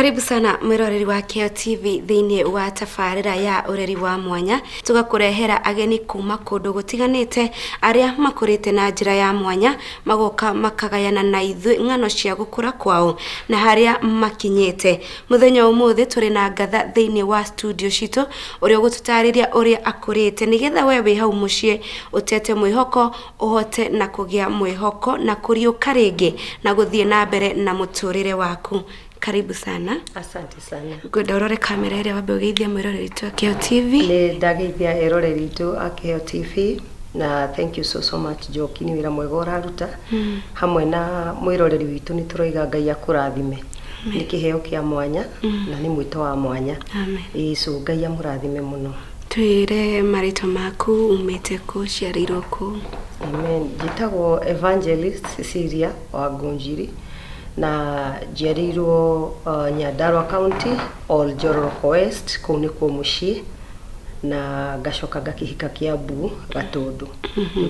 Karibu sana mwiroreri wa Kĩo TV thĩinĩ wa tabarĩra ya ũreri wa mwanya. Tũgakũrehera ageni kuma kũndũ gũtiganĩte arĩa makũrĩte na njĩra ya mwanya, magoka makagayana na ithuĩ ng'ano cia gũkũra kwao na harĩa makinyĩte. Mũthenya ũmũthĩ tũrĩ na Ngatha thĩinĩ wa studio citũ, ũrĩa ũgũtũtarĩria ũrĩa akũrĩte, nĩgetha we wĩ hau mũciĩ ũtete mwĩhoko ũhote na kũgĩa mwĩhoko na kũriũka rĩngĩ na gũthiĩ na mbere na mũtũrĩre waku. Karibu sana. Asante sana. Ngwenda ũrore kamera ĩrĩa, wambe ũgeithie mwĩroreri witũ wa Kĩo TV. Nĩ ndageithia eroreri itũ a Kĩheo TV na thank you so so much, Njoki, nĩ wĩra mwega ũraruta hamwe na mwĩroreri witũ. Nĩ tũroiga Ngai akũrathime, nĩ kĩheo kĩa mwanya na nĩ mwĩto wa mwanya. Amen. Ĩĩ, so Ngai amũrathime mũno. Twĩre marĩtwa maku, umĩte kũ, ciarĩirwo kũ? Amen. Njĩtagwo Evangelist Cecilia wa Ngunjiri na njiarĩirwo Nyandarua County, Ol Njoroko West, kũu nĩkuo mũciĩ, na ngacoka ngakĩhika Kiambu, Gatũndũ.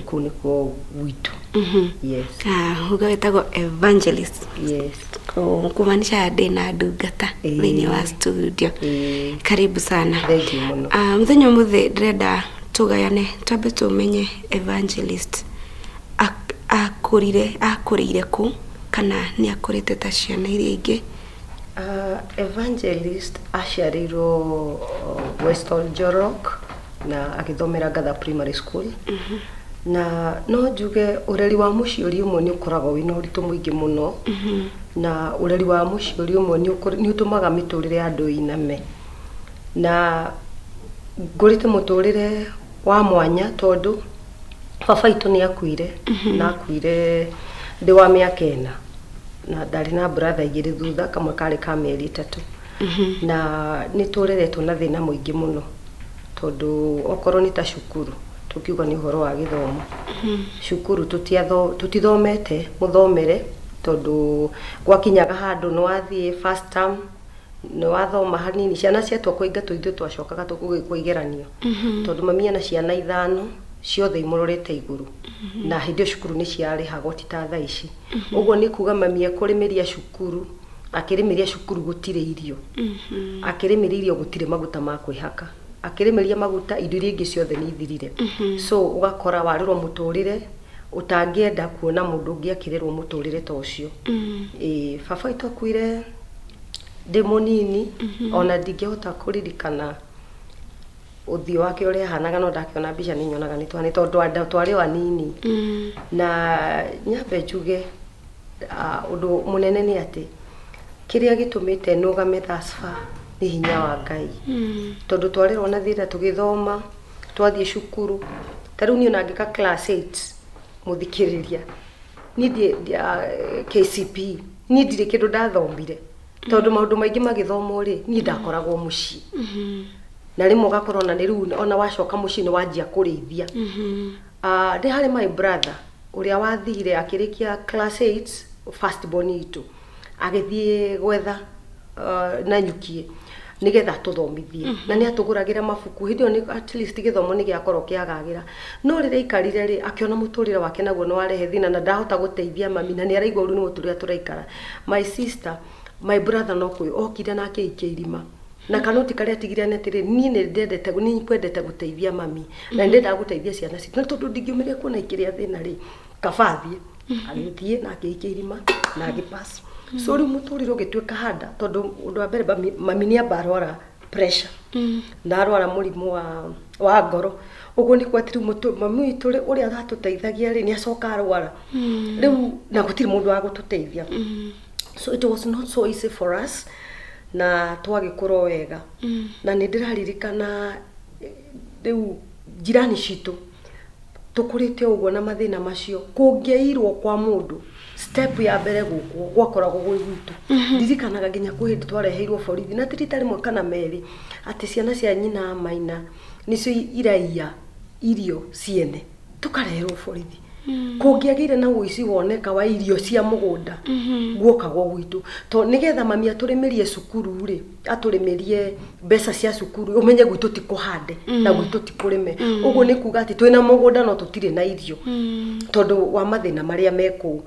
Kũu nĩkuo gwitũ, yes. Ah, uga wĩtagwo Evangelist? Yes. Kumaanisha ndĩ na ndungata thĩinĩ wa studio. Ĩĩ. Karibu sana. Thank you mũno. Ah, mũthenya ũmũthĩ ndĩrenda tũgayane, twambe tũmenye Evangelist akũrire, akũrĩire kũ, kana nĩ akũrĩte ta ciana iria ingĩ? Evangelist aciarĩirwo West Oljorok na agĩthomera Ngatha Primary School, na no njuge ũreri wa mũciĩ ũrĩ ũmwe nĩ ũkoragwo wĩna ũritũ mũingĩ mũno, na ũreri wa mũciĩ ũrĩ ũmwe nĩ ũtũmaga mĩtũrĩre ya andũ ĩiname. Na ngũrĩte mũtũrĩre wa mwanya tondũ baba itũ nĩ akuire, na akuire ndĩ wa mĩaka 4, na ndarĩ na brother 2 thutha, kamwe karĩ ka mĩeri 3, na nĩ tũreretwo na thĩna mũingĩ mũno, tondũ okorwo nĩ ta cukuru, tũkiuga nĩ ũhoro wa gĩthomo, cukuru tũtithomete mũthomere, tondũ gwakinyaga handũ nĩ wathiĩ first term, nĩ wathoma hanini, ciana ciatua kũingatwo, ithuĩ twacokaga gũgĩkwo igeranio, tondũ mami ena ciana 5 ciothe imũrorete igũrũ, na hĩndĩ ĩyo cukuru nĩ ciarĩhagwo, ti ta thaa ici. Ũguo nĩ kuga mami ekũrĩmĩria cukuru, akĩrĩmĩria cukuru gũtirĩ irio, akĩrĩmĩria irio gũtirĩ maguta ma kwĩhaka, akĩrĩmĩria maguta indo iria ingĩ ciothe nĩ ithirire. So ũgakora warĩrwo mũtũrĩre ũtangĩenda kuona mũndũ ũngĩ akĩrerwo mũtũrĩre ta ũcio. Ĩĩ, baba witũ akuire ndĩ mũnini, ona ndingĩhota kũririkana ũthiũ wake ũrĩa ahanaga, no ndakĩona mbica nĩ nyonaga nĩ twana, tondũ twarĩ o anini. Na nyambe njuge ũndũ mũnene nĩ atĩ kĩrĩa gĩtũmĩte nũgame thus far nĩ hinya wa Ngai, tondũ twarerwo na thĩna tũgĩthoma, twathiĩ cukuru. Ta rĩu niĩ ona ngĩka class 8, mũthikĩrĩria, niĩ KCPE niĩ ndirĩ kĩndũ ndathomire, tondũ maũndũ maingĩ magĩthomwo rĩ, niĩ ndakoragwo mũciĩ, na rĩmwe ũgakorwo ona nĩ rĩu ona wacoka mũciĩ nĩ wanjia kũrĩithia. Ah, nĩ harĩ my brother ũrĩa wathire akĩrĩkia class 8, first born itũ, agĩthiĩ gwetha Nanyukie nĩgetha atũthomithie, na nĩ atũgũragĩra mabuku. Hĩndĩ ĩyo nĩ at least gĩthomo nĩ gĩakorwo kĩagagĩra, no rĩrĩa aikarire rĩ, akĩona mũtũrĩre wake naguo nĩ warehe thĩna na ndahota gũteithia mami, na nĩ araigua ũru nĩ mũtũrĩre tũraikara. My sister, my brother no kwĩ okire na akĩikia irima na kanoti karĩa atigire nĩ atĩrĩ, niĩ nĩ ndendete, nĩ kwendete gũteithia mami na nĩ ndendaga gũteithia ciana citũ, na tondũ ndingĩũmĩrĩria kuona ikĩrĩa thĩna rĩ, kaba athiĩ. Agĩthiĩ na akĩikia irima na agĩpass. So rĩu mũtũrĩre ũgĩtuĩka handa, tondũ ũndũ wa mbere mami nĩ amba arwara pressure na arwara mũrimũ wa ngoro. Ũguo nĩ kwa atĩ rĩu mami witũ ũrĩa aratũteithagia rĩ, nĩ acoka arwara rĩu na gũtirĩ mũndũ wa gũtũteithia. So it was not so easy for us, na twagĩkũra wega, na nĩ ndĩraririkana rĩu jirani citũ tũkũrĩte ũguo na mathĩna macio, kũngĩairwo kwa mũndũ, step ya mbere gũkwo gwakoragwo gwĩ gwitũ. Ndirikanaga nginya kwĩ hĩndĩ twareheirwo borithi, na ti rita rĩmwe kana merĩ, atĩ ciana cia nyina maina nĩcio iraiya irio ciene, tũkareherwo borithi. Kũngĩagĩire na ũici woneka wa irio cia mũgũnda, guokagwo gwitũ, to nĩgetha mami atũrĩmĩrie cukuru rĩ, atũrĩmĩrie mbeca cia cukuru. Ũmenye gwitũ ti kũhande na gwitũ ti kũrĩme. Ũguo nĩ kuga atĩ twĩna mũgũnda no tũtirĩ na irio, tondũ wa mathĩna marĩa me kũu.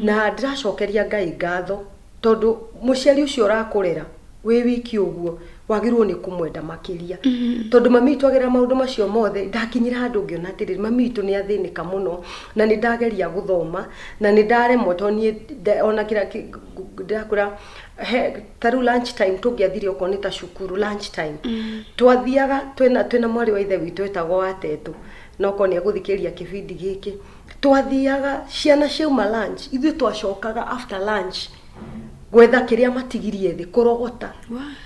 Na ndĩracokeria Ngai ngatho, tondũ mũciari ũcio ũrakũrera Wĩ wiki ũguo wagĩrĩirwo nĩ kũmwenda makĩria, tondũ mami witũ agerera maũndũ macio mothe. Ndakinyire handũ ngĩona atĩrĩrĩ, mami witũ nĩ athĩnĩka mũno, na nĩ ndageria gũthoma na nĩ ndaremwo, tondũ niĩ ona kĩrĩa ndĩrakwĩra he ta rĩu lunch time tũngĩathire, okorwo nĩ ta cukuru lunch time, twathiaga twĩna mwarĩ wa ithe witũ wetagwo Watetũ, no korwo nĩ egũthikĩrĩria kĩbindi gĩkĩ. Twathiaga ciana ciauma lunch, ithuĩ twacokaga after lunch gwetha kĩrĩa matigirie thĩ, kũrogota.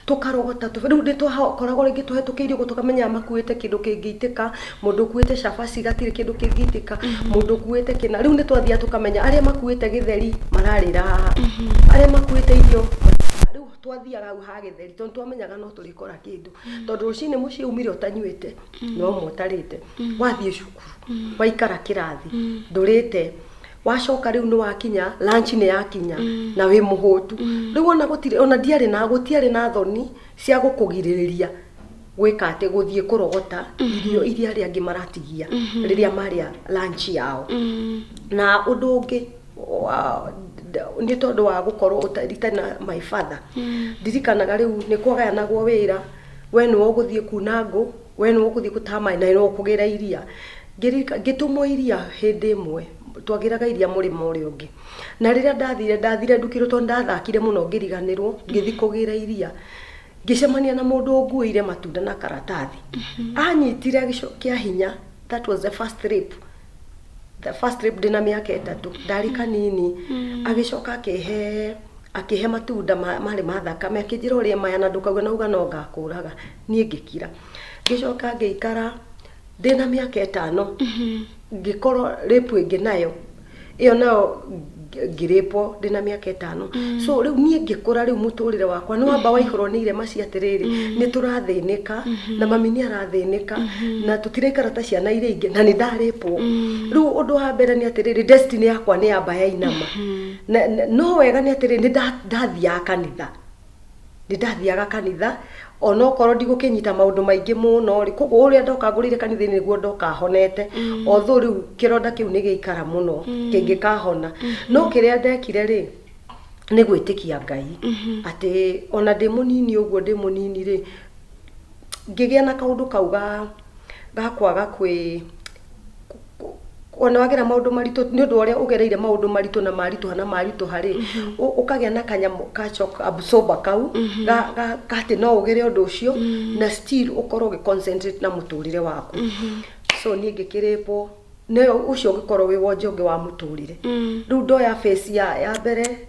Tũkarogota rĩu nĩ twakoragwo rĩngĩ tũhetũkĩirio ũguo, tũkamenya makuĩte kĩndũ kĩngĩitĩka, mũndũ ũkuĩte cabaci gatirĩ kĩndũ kĩngĩitĩka, mũndũ ũkuĩte kĩna. Rĩu nĩ twathiaga tũkamenya arĩa makuĩte gĩtheri mararĩra haha, arĩa makuĩte irio. Rĩu twathiaga hau ha gĩtheri tondũ twamenyaga no tũrĩkora kĩndũ, tondũ rũcinĩ mũciĩ umire ũtanyuĩte no ũmwe ũtarĩte, wathiĩ cukuru waikara kĩrathi ndũrĩte, wacoka rĩu nĩ wakinya lunch nĩ yakinya na wĩ mũhũtu. Rĩu ona gũtirĩ, ona ndiarĩ na, gũtiarĩ na thoni cia gũkũgirĩrĩria gwĩka atĩ gũthiĩ kũrogota irio iria arĩa angĩ maratigia rĩrĩa marĩa lunch yao. Na ũndũ ũngĩ nĩ tondũ wa gũkorwo itarĩ na my father, ndirikanaga rĩu nĩ kwagayanagwo wĩra, we nĩwe ũgũthiĩ kuna ngũ, we nĩwe ũgũthiĩ gũtaha maĩ, na nĩwe ũkũgĩra iria. Ngĩtũmwo iria hĩndĩ ĩmwe, twagĩraga iria mũrĩmo ũrĩa ũngĩ, na rĩrĩa ndathire ndukĩrwo tondũ ndathakire mũno ngĩriganĩrwo. Ngĩthiĩ kũgĩra iria, ngĩcemania na mũndũ ũnguĩire matunda na karatathi, anyitire kĩa hinya. That was the first rape, the first rape. Ndĩna mĩaka 3, ndarĩ kanini. Agĩcoka akĩhe matunda marĩ ma thakame, akĩnjĩra ũrĩe maya na ndũkauge na uga no ngakũraga. Niĩ ngĩkira, ngĩcoka ngĩikara ndĩna mĩaka 5, ngĩkorwo rape ĩngĩ nayo, ĩyo nayo ngĩrĩpwo ndĩna mĩaka 5. So rĩu niĩ ngĩkũra, rĩu mũtũrĩre wakwa nĩ wamba waihũrwo nĩ irema cia atĩrĩrĩ, nĩ tũrathĩnĩka na mami nĩ arathĩnĩka na tũtiraikara ta ciana iria ingĩ na nĩ ndarĩpwo. Rĩu ũndũ wa mbere nĩ atĩrĩrĩ, destiny yakwa nĩ yamba yainama. No wega nĩ atĩrĩrĩ, nĩ ndathiaga kanitha, nĩ ndathiaga kanitha onokorwo ndigũkĩnyita maũndũ maingĩ mũno rĩ. Koguo ũrĩa ndoka ngũrĩire kanitha-inĩ nĩguo ndoka honete, although rĩu kĩronda kĩu nĩ gĩikara mũno kĩngĩkahona. No kĩrĩa ndekire rĩ, nĩ gwĩtĩkia Ngai atĩ ona ndĩ mũnini ũguo, ndĩ mũnini rĩ, ngĩgĩa na kaũndũ kau ga kwaga kwĩ ona wagera maũndũ maritũ, nĩ ũndũ wa ũrĩa ũgereire maũndũ maritũ na maritũha na maritũha rĩ, ũkagĩa na kanyamũ ka shock absorber kau ga atĩ no ũgere ũndũ ũcio na still ũkorwo ũgĩ concentrate na mũtũrĩre waku. So niĩ ngĩkĩrĩpwo nĩyo, ũcio ũgĩkorwo wĩ wonje ũngĩ wa mũtũrĩre. Rĩu ndoya phase ya mbere,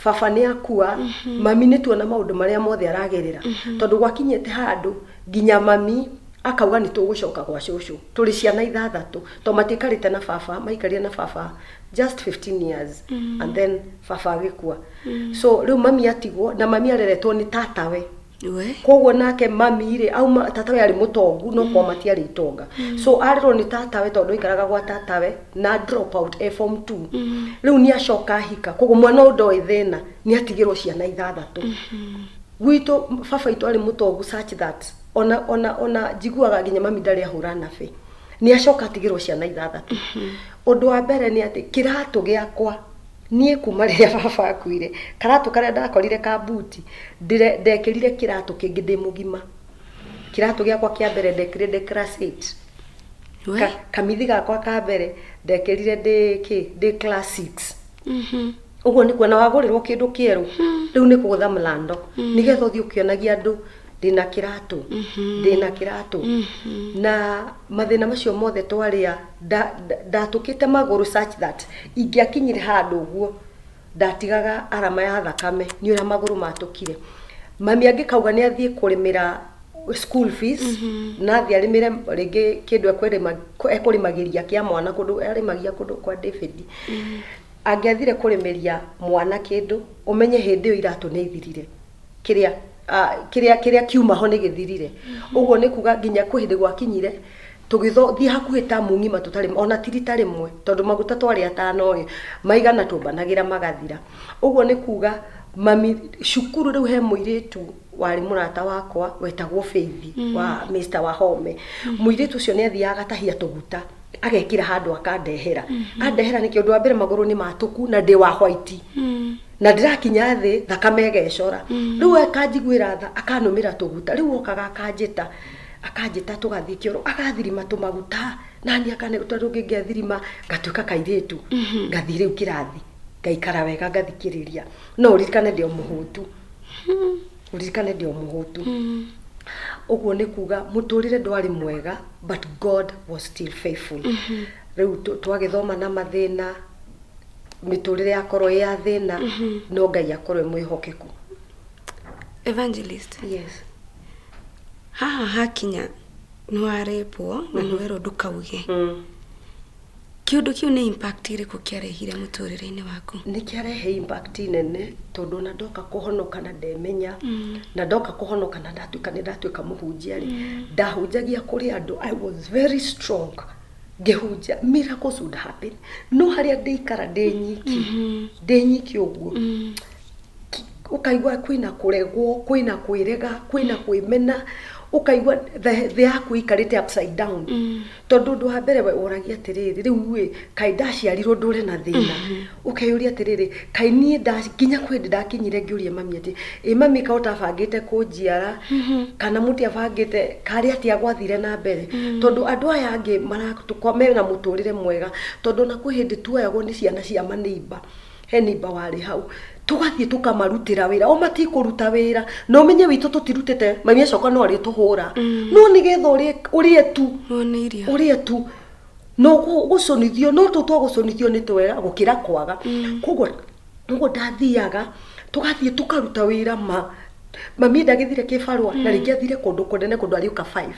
baba nĩ akua, mami nĩ tuona maũndũ marĩa mothe aragerera, tondũ gwakinyĩte handũ nginya mami akauga nĩ tũgũcoka gwa cũcũ tũrĩ ciana ithathatũ, tondũ matiikarĩte na baba, maikarire na baba just 15 years and then baba agĩkua. So rĩu mami atigwo na mami areretwo nĩ tatawe. Koguo nake mami rĩ, auma tatawe arĩ mũtongu, no kwa matiarĩ itonga. So arerwo nĩ tatawe tondũ aikaraga gwa tatawe na drop out e form 2. Rĩu nĩ acoka ahika, koguo mwana ũyũ ndoĩ thĩna, nĩ atigĩrwo ciana ithathatũ. Gwitũ baba itũ arĩ mũtongu such that ona njiguaga nginya mami ndarĩ ahũra nabĩ. Nĩ acoka atigĩrwo ciana ithathatũ. Ũndũ wa mbere nĩ atĩ kĩratũ gĩakwa niĩ kuma rĩrĩa baba akuire, karatũ karĩa ndakorire ka buti, ndekĩrire kĩratũ kĩngĩ ndĩ mũgima. Kĩratũ gĩakwa kĩa mbere ndekĩrire ndĩ class 8. Kamithi gakwa ka mbere ndekĩrire ndĩ kĩ, ndĩ class 6. Ũguo nĩ kuona wagũrĩrwo kĩndũ kĩerũ, rĩu nĩ kũgũtha mlando nĩgetha ũthiĩ ũkĩonagia andũ ndĩna kĩratũ, ndĩna kĩratũ. Na mathĩna macio mothe twarĩa, ndatũkĩte magũrũ such that ingĩakinyire handũ ũguo ndatigaga arama ya thakame nĩ ũrĩa magũrũ matũkire. Mami angĩkauga nĩ athiĩ kũrĩmĩra school fees, na athiĩ arĩmĩre rĩngĩ kĩndũ ekũrĩmagĩria kĩa mwana kũndũ arĩmagia kũndũ kwa David, angĩathire kũrĩmĩria mwana kĩndũ, ũmenye hĩndĩ ĩyo iratũ nĩ ithirire, kĩrĩa kĩrĩa kiuma ho nĩ gĩthirire. Ũguo nĩ kuga nginya kwĩ hĩndĩ gwakinyire tũgĩthiĩ hakuhĩ tamu ng'ima tũtarĩ ona ti rita rĩmwe, tondũ maguta twarĩ atano ĩ maigana tũmbanagĩra magathira. Ũguo nĩ kuga mami cukuru rĩu he mũirĩtu warĩ mũrata wakwa wetagwo Faith wa Mr Wahome. Mũirĩtu ũcio nĩ athiaga agatahia tũguta. Agekĩra handũ akandehera. Andehera nĩkĩ? Ũndũ wa mbere, magũrũ nĩ matũku na ndĩ wa white, na ndĩrakinya thĩ thakame ĩgecora. Rĩu akanjiguĩra tha, akanũmĩra tũguta. Rĩu okaga akanjĩta, akanjĩta tũgathiĩ kĩoro, agathirima tũmaguta, nani akane tondũ ngĩngethirima ngatuĩka kairĩtu, ngathiĩ rĩu kĩrathi, ngaikara wega, ngathikĩrĩria. No ũririkane ndĩ o mũhũtu, ũririkane ndĩ o mũhũtu. Ũguo nĩ kuga mũtũrĩre ndwarĩ mwega, but God was still faithful. Rĩu twagĩthoma na mathĩna, mĩtũrĩre yakorwo ĩ ya thĩna, no Ngai akorwo e mwĩhokeku. Evangelist, Yes. Haha hakinya nĩ warĩpwo na nĩ werwo ndũkauge. Kĩũndũ kĩu nĩ impact ĩrĩkũ kĩarehire mũtũrĩre-inĩ waku? Nĩ kĩarehe impact nene, tondũ ona ndoka kũhonoka na ndemenya, na ndoka kũhonoka na ndatuĩka, nĩ ndatuĩka mũhunjia rĩ, ndahunjagia kũrĩ andũ. I was very strong ngĩhunjia, miracles would happen. No harĩa ndĩikara ndĩ nyiki, ndĩ nyiki ũguo, ũkaigua kwĩna kũregwo, kwĩna kwĩrega, kwĩna kwĩmena, ũkaigua thĩ yaku ĩikarĩte upside down. Tondũ ũndũ wa mbere we ũragia atĩrĩrĩ, rĩu ĩ kaĩ ndaciarirwo ndũre na thĩna? Ũkeyũria atĩrĩrĩ, kaĩ niĩ nginya kwĩ hĩndĩ ndakinyire ngĩũria mami atĩ, ĩ mami, kaĩ ũtabangĩte kũnjiara, kana mũtiabangĩte, karĩ atĩa gwathire na mbere, tondũ andũ aya angĩ mena mũtũrĩre mwega? Tondũ ona kwĩ hĩndĩ tuoyagwo nĩ ciana cia maneiba, he neighbor warĩ hau, tũgathiĩ tũkamarutĩra wĩra, o matikũruta wĩra, na ũmenye witũ tũtirutĩte, mami acoka no arĩtũhũra, no nĩgetha ũrĩe tu. Wone irio. Ũrĩe tu, no gũcũnithio, no tũ twagũcũnithio nĩ twega gũkĩra kwaga. Koguo ũguo ndathiaga, tũgathiĩ tũkaruta wĩra, ma mami ndagĩthire kĩbarũa, na rĩngĩ athire kũndũ kũnene, kũndũ arĩũka 5.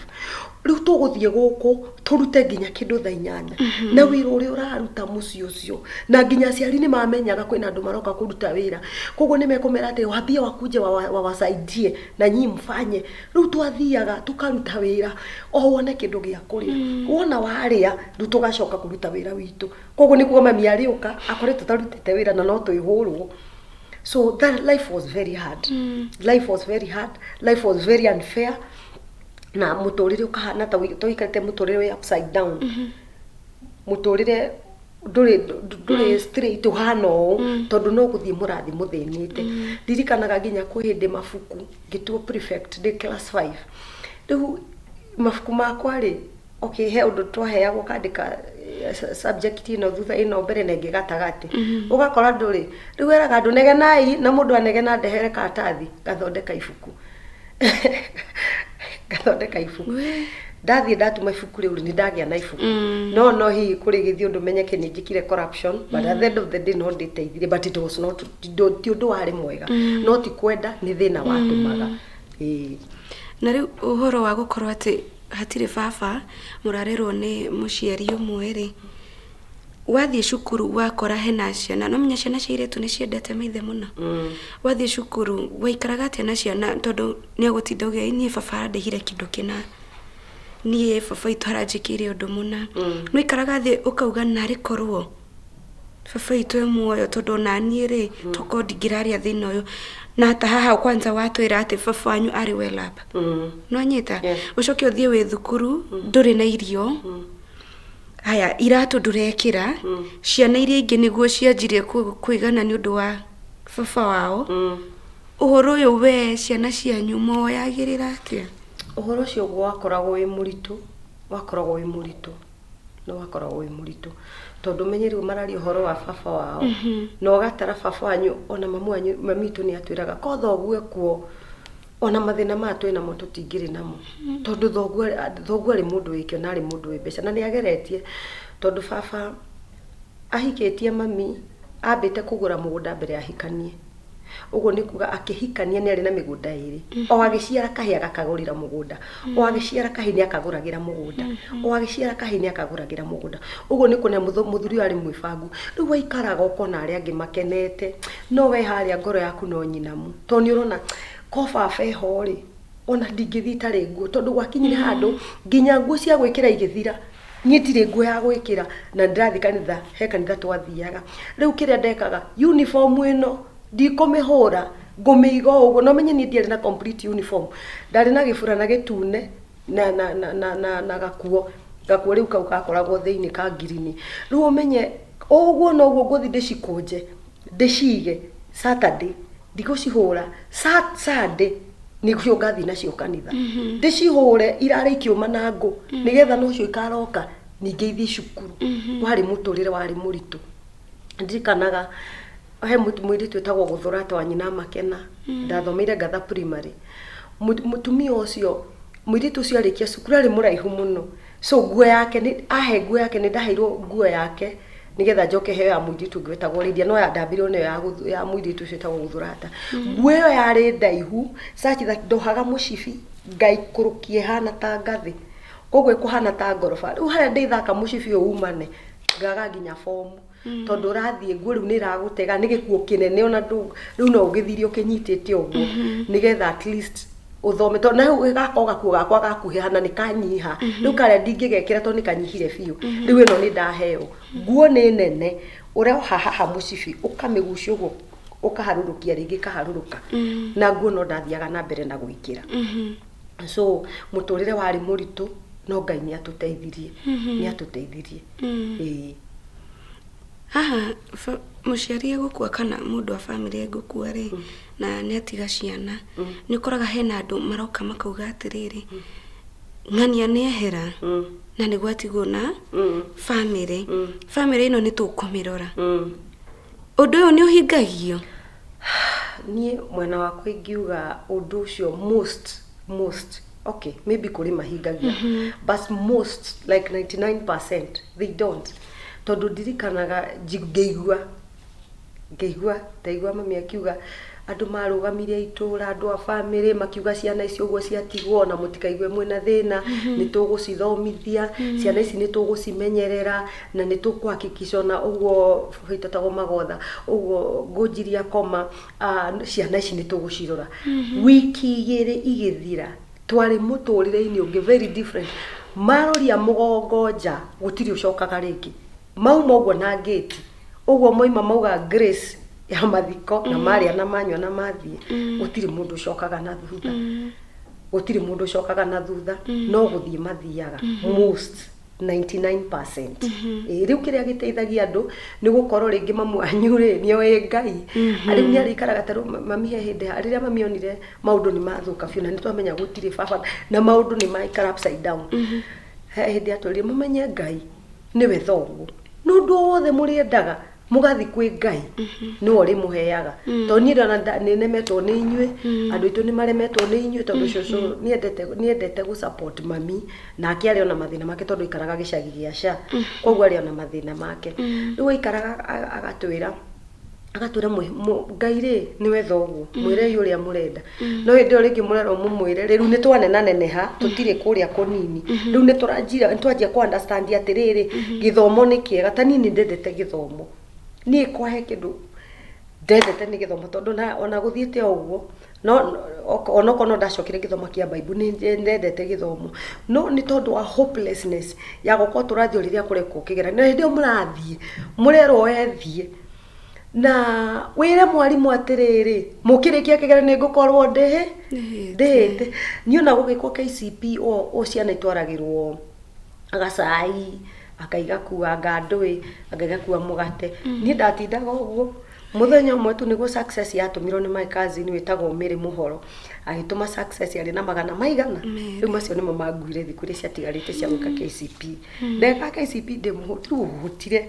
Rĩu tũgũthiĩ gũkũ tũrute nginya kĩndũ thaa 8, na wĩra ũrĩa ũraruta mũciĩ ũcio, na nginya aciari nĩ mamenyaga kwĩna andũ maroka kũruta wĩra, koguo nĩ mekũmera atĩ wambie wakuje wawasaidie na nyinyi mfanye. Rĩu twathiaga tũkaruta wĩra o wone kĩndũ gĩa kũrĩa, wona warĩa, rĩu tũgacoka kũruta wĩra witũ. Koguo nĩ kuga mami arĩũka akore tũtarutĩte wĩra na no twĩhũrwo. So that life was very hard. Life was very hard, life was very unfair, na mũtũrĩre ũkahana ta tũikarĩte mũtũrĩre wĩ upside down, mũtũrĩre ndũrĩ straight, ũhana ũũ, tondũ no gũthiĩ mũrathiĩ mũthĩnĩte. Ndirikanaga nginya kwĩ hĩndĩ mabuku ngĩtuo prefect ndĩ class 5. Rĩu mabuku makwa rĩ, okay, he ũndũ twaheagwo kandĩka subject ĩno thutha, ĩno mbere, na ĩngĩ gatagatĩ, ũgakora ndũrĩ. Rĩu eraga andũ negenai, na mũndũ anegena ndehere karatathi, ngathondeka ibuku, ngathondeka ibuku. Ndathiĩ ndatuma ibuku rĩu, nĩ ndagĩa na ibuku. No hihi kũrĩ gĩthiĩ ũndũ menyeke nĩ njĩkire corruption, but at the end of the day no ndĩteithirie, but it was not, ti ũndũ warĩ mwega, no ti kwenda, nĩ thĩna watũmaga. Ĩĩ. Na rĩu ũhoro wa gũkorwo atĩ hatirĩ baba, mũrarerwo nĩ mũciari ũmwe rĩ, wathiĩ cukuru wakora hena ciana, no menya ciana cia airĩtu nĩ ciendete maithe mũno. Wathiĩ cukuru waikaraga atĩa na ciana, tondũ nĩ agũtinda uge, "Niĩ baba arandĩhire kĩndũ kĩna, niĩ baba witũ aranjĩkĩire ũndũ mũna"? No ikaraga thĩ ũkauga, narĩ korwo baba witũ e muoyo, tondũ ona niĩ rĩ, tokorwo ndingĩraria thĩna ũyũ? Na ta haha kwanza watwĩra atĩ baba wanyu arĩ well up. Nĩwanyita? Yes. Ũcoke ũthiĩ wĩ thukuru, ndũrĩ na irio, haya iratũ ndũrekĩra, ciana iria ingĩ nĩguo cianjirie kũigana nĩ ũndũ wa baba wao. Ũhoro ũyũ we ciana cianyu moyagĩrĩra atĩa? Ũhoro ũcio ũguo wakoragwo wĩ mũritũ, wakoragwo wĩ mũritũ, no wakoragwo wĩ mũritũ, tondũ menye rĩu mararia ũhoro wa baba wao, na ũgatara baba wanyu, ona mamu wanyu. Mami witũ nĩ atwĩraga ko thoguo ekuo, ona mathĩna maya twĩ namo tũtingĩrĩ namo, tondũ thoguo arĩ mũndũ wĩkĩo na arĩ mũndũ wĩ mbeca, na nĩ ageretie, tondũ baba ahikĩtie mami ambĩte kũgũra mũgũnda mbere ahikanie. Ũguo nĩ kuga akĩhikania nĩ arĩ na mĩgũnda ĩrĩ. O agĩciara kahĩ agakagũrĩra mũgũnda, o agĩciara kahĩ nĩ akagũragĩra mũgũnda, o agĩciara kahĩ nĩ akagũragĩra mũgũnda. Ũguo nĩ kuona mũthuri ũyũ arĩ mwĩbangu. Rĩu waikaraga ũkona arĩa angĩ makenete, no we harĩa ngoro yaku no nyinamu, tondũ nĩ ũrona ko baba eho rĩ, ona ndingĩthiĩ itarĩ nguo, tondũ gwakinyire handũ nginya nguo cia gwĩkĩra igĩthira. Niĩ ndirĩ nguo ya gwĩkĩra na ndĩrathiĩ kanitha, he kanitha twathiaga. Rĩu kĩrĩa ndekaga, uniform ĩno ndikũmĩhũra, ngũmĩiga o ũguo. No menye niĩ ndiarĩ na complete uniform, ndarĩ na gĩburana gĩtune na gakuo. Gakuo rĩu kau gakoragwo thĩinĩ ka ngirini. Rĩu ũmenye ũguo noguo ngũthiĩ ndĩcikũnje, ndĩcige Saturday, ndigũcihũra Sunday nĩcio ngathiĩ nacio kanitha. Ndĩcihũre irare ikĩũma na ngũ, nĩgetha nocio ikaroka ningĩ ithiĩ cukuru. Warĩ mũtũrĩre warĩ mũritũ. Ndirikanaga he mũirĩtu wĩtagwo Gũthũrata wa nyina Makena, ndathomeire Ngatha Primary. Mũtumia ũcio, mũirĩtu ũcio arĩkia cukuru arĩ mũraihu mũno, so nguo yake nĩ ahe nguo yake, nĩ ndaheirwo nguo yake nĩgetha njoke heo ya mũirĩtu ũngĩ wetagwo Lydia, no ya ndambirwo nĩyo ya mũirĩtu ũcio wĩtagwo Gũthũrata. Nguo ĩyo yarĩ ndaihu such that ndohaga mũcibi ngaikũrũkia ĩhana ta ngathĩ, koguo ĩkũhana ta ngoroba. Rĩu harĩa ndĩthaka mũcibi ũyũ umane, ngaga nginya bomu, tondũ ũrathiĩ nguo rĩu nĩ ĩragũtega, nĩ gĩkuo kĩnene, ona rĩu no ũgĩthire ũkĩnyitĩte ũguo nĩgetha at least ũthome, tondũ na hau gakorwo gakuo gakwa gakuhĩha na nĩ kanyiha. Rĩu karĩa ndingĩgekĩra tondũ nĩ kanyihire biũ. Rĩu ĩno nĩ ndaheo nguo nĩ nene, ũroha haha mũcibi ũkamĩgucia ũguo, ũkaharũrũkia rĩngĩ, ĩkaharũrũka na nguo, no ndathiaga na mbere na gwĩkĩra. So mũtũrĩre warĩ mũritũ, no Ngai nĩ atũteithirie, nĩ atũteithirie, ĩĩ. Haha mũciari egũkua kana mũndũ wa bamĩrĩ egũkua rĩ, na nĩ atiga ciana, nĩ ũkoraga hena andũ maroka makauga atĩrĩrĩ, ng'ania nĩ ehera na nĩ gwatigwo na bamĩrĩ, bamĩrĩ ĩno nĩ tũkũmĩrora. Ũndũ ũyũ nĩ ũhingagio? Niĩ mwena wakwa ingiuga ũndũ ũcio most, okay, maybe kũrĩ mahingagia, but most, like 99%, they don't, tondũ ndirikanaga ngĩigua ndaigua mami akiuga andũ marũgamire itũra, andũ a bamĩrĩ makiuga ciana icio ũguo ciatigwo na mũtikaigue mwĩna thĩna, nĩ tũgũcithomithia ciana ici, nĩ tũgũcimenyerera na nĩ tũkũhakikisha ona ũguo wĩtagwo magotha ũguo ngũnjiria koma, ciana ici nĩ tũgũcirora. Wiki 2 igĩthira, twarĩ mũtũrĩre-inĩ ũngĩ very different. Maroria mũgongo nja, gũtirĩ ũcokaga rĩngĩ. Mauma ũguo na ngĩti ũguo moima, mauga grace ya mathiko na marĩa na manyua na mathiĩ, gũtirĩ mũndũ ũcokaga na thutha, gũtirĩ mũndũ ũcokaga na thutha, no gũthiĩ mathiaga most 99%. Ĩĩ, rĩu kĩrĩa gĩteithagia andũ nĩ gũkorwo rĩngĩ mamu wanyu rĩ nĩoĩ Ngai, rĩu nĩ arĩikaraga. Ta rĩu mami, he hĩndĩ rĩrĩa mami onire maũndũ nĩ mathũka biũ na nĩ twamenya gũtirĩ baba na maũndũ nĩ maikara upside down, he hĩndĩ atwĩrire mũmenye Ngai nĩwe thoguo, no ũndũ o wothe mũrĩendaga mũgathiĩ kwĩ Ngai nĩwe ũrĩmũheaga, tondũ niĩ ndona nĩ nemetwo nĩ inyuĩ, andũ aitũ nĩ maremetwo nĩ inyuĩ, tondũ cũcũ nĩendete gũ support mami, nake arĩ ona mathĩna make, tondũ aikaraga gĩcagi gĩa ca, koguo arĩ ona mathĩna make. Rĩu aikaraga agatwĩra Ngai rĩ nĩwe thoguo, mwĩrei ũrĩa mũrenda. No hĩndĩ ĩyo rĩngĩ mũrerwo mũmwĩre, rĩu nĩ twanenaneneha, tũtirĩ kũrĩa kũnini, rĩu nĩ tũranjira nĩ twanjia kũ understand atĩrĩrĩ, gĩthomo nĩ kĩega. Ta niĩ nĩ ndendete gĩthomo, niĩ kwahe kĩndũ ndendete nĩ gĩthomo, tondũ na ona gũthiĩte o ũguo no onokorwo no ndacokire gĩthomo kĩa Bible, nĩ ndendete gĩthomo, no nĩ tondũ wa hopelessness ya gũkorwo tũrathiĩ o rĩrĩa kũrekwo kĩgeranio, na hĩndĩ ĩyo mũrathiĩ mũrerwo wethiĩ na wĩre mwarimũ atĩrĩrĩ, mũkĩrĩkia kĩgeranio ngũkorwo ndĩhĩ. Ndĩhĩte. Ndĩhĩte. Niĩ ona gũgĩkwo KCP, o ciana itwaragĩrwo gacai, anga igakua anga ndũĩ, anga igakua mũgate. Niĩ ndatindaga ũguo. Mũthenya ũmwe tu nĩguo success yatũmirwo nĩ my cousin wĩtagwo Mary Mũhoro, agĩtũma success yarĩ na magana maigana. Merĩ. Rĩu macio nĩmo manguire thikũ iria ciatigarĩte cia gwĩka KCP. Ndeka KCP ndĩ rĩu hũtire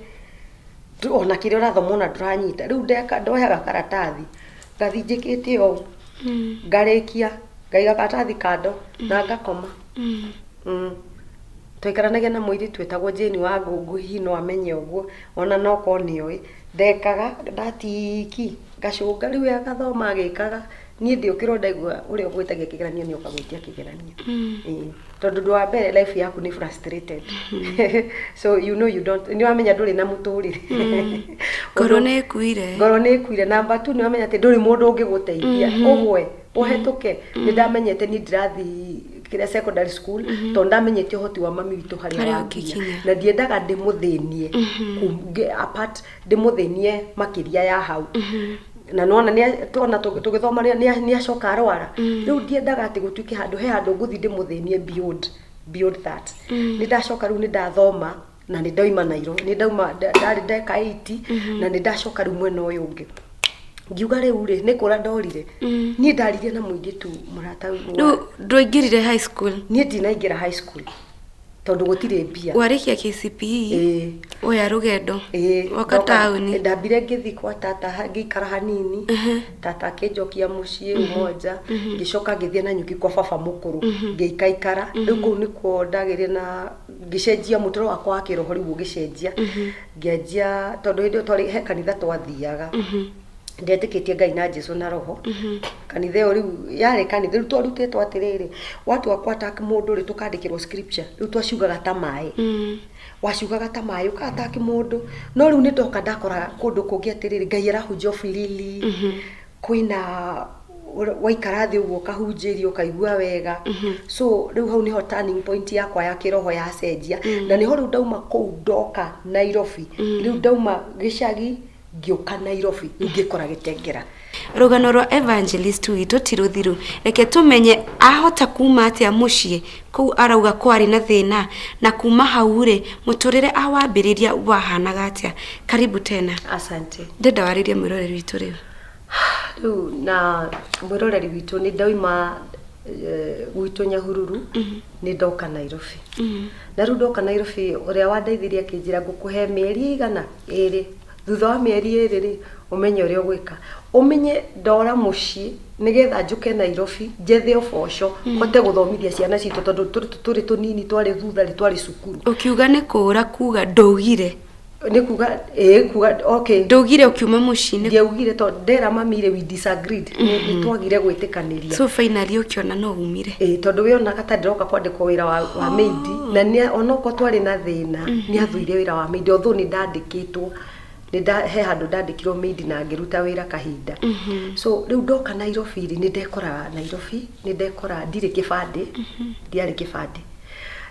ona kĩrĩa ũrathoma ona ndũranyita. Rĩu ndeka ndoyaga karatathi ngathi njĩkĩte ũũ, ngarĩkia, ngaiga karatathi kando na ngakoma. Twaikaranagia na mũirĩtu wĩtagwo Jane wa Ngũngũ, hihi no amenye ũguo ona no korwo nĩoĩ. Ndekaga ndatiki ngacũnga, rĩu we agathoma agĩkaga, niĩ ndĩũkĩra ndaigua ũrĩa ũgwĩtagia kĩgeranio nĩ oka gwĩtia kĩgeranio. Ĩĩ, tondũ ũndũ wa mbere life yaku nĩ frustrated, so you know you don't, nĩ wamenya ndũrĩ na mũtũrĩre. Ngoro nĩ ĩkuire. Ngoro nĩ ĩkuire. Number two, nĩ wamenya atĩ ndũrĩ mũndũ ũngĩgũteithia ũgwe ũhetũke. Nĩ ndamenyete niĩ ndirathiĩ kĩrĩa secondary school, tondũ ndamenyete ũhoti wa mami witũ harĩa Harĩa wakinya, ũngĩkinya. Na ndiendaga ndĩmũthĩnie apart ndĩmũthĩnie makĩria ya hau, na nona nĩ tuona tũgĩthoma nĩ acoka arwara. Rĩu ndiendaga atĩ gũtuĩke handũ he handũ ngũthiĩ ndĩmũthĩnie beyond Beyond that, nĩ ndacoka rĩu, nĩ ndathoma na nĩ ndauma Nairobi, nĩ ndauma ndarĩ ndeka 80 na nĩ ndacoka rĩu mwena ũyũ ũngĩ, ngiuga rĩu rĩ, nĩ kũra ndorire. Niĩ ndaririe na mũirĩtu mũrata Rĩu ndwaingĩrire high school? Niĩ ndinaingĩra high school tondũ gũtirĩ mbia. Warĩkia KCPE? Ĩĩ. Oya rũgendo. Ĩĩ. Woka taũni. Ndambire ngĩthiĩ kwa tata, ngĩikara hanini, tata akĩnjokia mũciĩ Umoja, ngĩcoka ngĩthiĩ na nyuki kwa baba mũkũrũ, ngĩikaikara. Rĩu kũu nĩkuo ndagĩire na ngĩcenjia mũtũrĩre wakwa wa kĩroho. Rĩu ũgĩcenjia, ngĩanjia, tondũ hĩndĩ ĩyo twarĩ he kanitha twathiaga, ndetĩkĩtie Ngai na Jesu na roho. Kanitha ĩyo rĩu yarĩ kanitha, rĩu twarutĩtwo atĩrĩrĩ, watua kwa attack mũndũ rĩ, tũkandĩkĩrwo scripture, rĩu twaciugaga ta maĩ, waciugaga ta maĩ ũka attack mũndũ. No rĩu nĩ ndoka ndakora kũndũ kũngĩ atĩrĩrĩ, Ngai arahunjia freely, kwĩna waikara thĩ ũguo ũkahunjĩrio ũkaigua wega. So rĩu hau nĩho turning point yakwa ya kĩroho yacenjia, na nĩho rĩu ndauma kũu ndoka Nairobi. Rĩu ndauma gĩcagi ngĩũka Nairobi, rĩu ngĩkora Gĩtengera. Rũgano rwa evangelist witũ ti rũthiru. Reke tũmenye ahota kuma atĩa mũciĩ kũu arauga kwarĩ na thĩna, na kuma hau rĩ, mũtũrĩre awambĩrĩria wahanaga atĩa. Karibu tena. Asante. Ndenda warĩrie mwĩroreri witũ rĩu. Rĩu na mwĩroreri witũ, nĩ ndauma gwitũ Nyahururu, nĩ ndoka Nairobi. Na rĩu ndoka Nairobi, ũrĩa wandeithirie akĩnjĩra, ngũkũhe mĩeri igana ĩrĩ, thutha wa mĩeri 2 rĩ, ũmenye ũrĩa ũgwĩka, ũmenye ndora mũciĩ nĩgetha njũke Nairobi njethe ũboco, hote gũthomithia ciana citũ, tondũ tũrĩ tũnini twarĩ thutha rĩ, twarĩ cukuru. Ũkiuga nĩ kũũra, kuga ndũgire? Nĩ kuga, ĩĩ, kuga okay. Ndũgire ũkiuma mũciĩ nĩ Ndiaugire tondũ ndera mami rĩ, we disagreed, nĩ twagire gwĩtĩkanĩria. So finally ũkĩona no umire. Ĩĩ, tondũ wĩonaga ta ndĩroka kwandĩkwo wĩra wa maid, na nĩ onokorwo twarĩ na thĩna, nĩ athũire wĩra wa maid, although nĩ ndandĩkĩtwo, nĩ nda he handũ ndandĩkirwo maid na ngĩruta wĩra kahinda. So rĩu ndoka Nairobi rĩ, nĩ ndekora Nairobi, nĩ ndekora ndirĩ kĩbandĩ, ndiarĩ kĩbandĩ.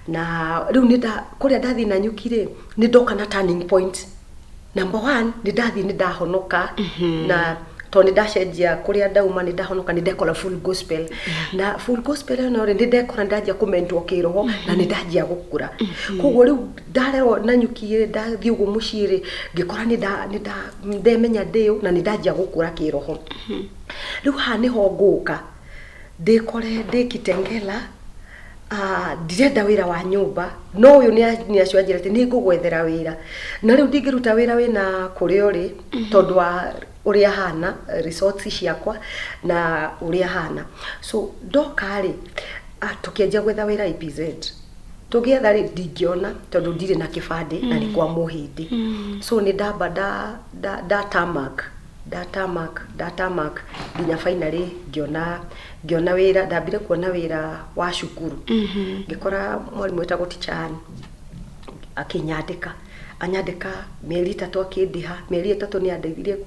Na rĩu nĩ nda kũrĩa ndathiĩ na nyuki rĩ, nĩ ndoka na turning point number one, nĩ ndathiĩ nĩ ndahonoka, na tondũ nĩ ndacenjia kũrĩa ndauma, nĩ ndahonoka, nĩ ndekora full gospel. Na full gospel ĩno rĩ, nĩ ndekora nĩ ndanjia kũmentwo kĩroho na nĩ ndanjia gũkũra. Koguo rĩu ndarerwo na nyuki rĩ, ndathiĩ ũguo mũciĩ rĩ, ngĩkora nĩ nda ndemenya ndĩũ na nĩ ndanjia gũkũra kĩroho. Rĩu haha nĩho ngũka ndĩkore ndĩ Kitengela, ndirenda wĩra wa nyũmba, no ũyũ nĩ acio anjĩra atĩ nĩ ngũgwethera wĩra. Na rĩu ndingĩruta wĩra wĩna kũrĩa ũrĩ, tondũ wa ũrĩa hana, resources ciakwa na ũrĩa hana. So ndoka rĩ, tũkĩanjia gwetha wĩra EPZ. Tũgĩetha rĩ, ndingĩona tondũ ndirĩ na kĩbandĩ na nĩ kwa mũhĩndĩ. So nĩ ndamba nda tarmac, nda tarmac, nda tarmac nginya finally ngĩona wĩra. Ndambire kuona wĩra wa cukuru, ngĩkora mwarimũ wĩtagwo Teacher Ann akĩnyandĩka, anyandĩka mĩeri 3, akĩndĩha mĩeri 3. Nĩ andeithirie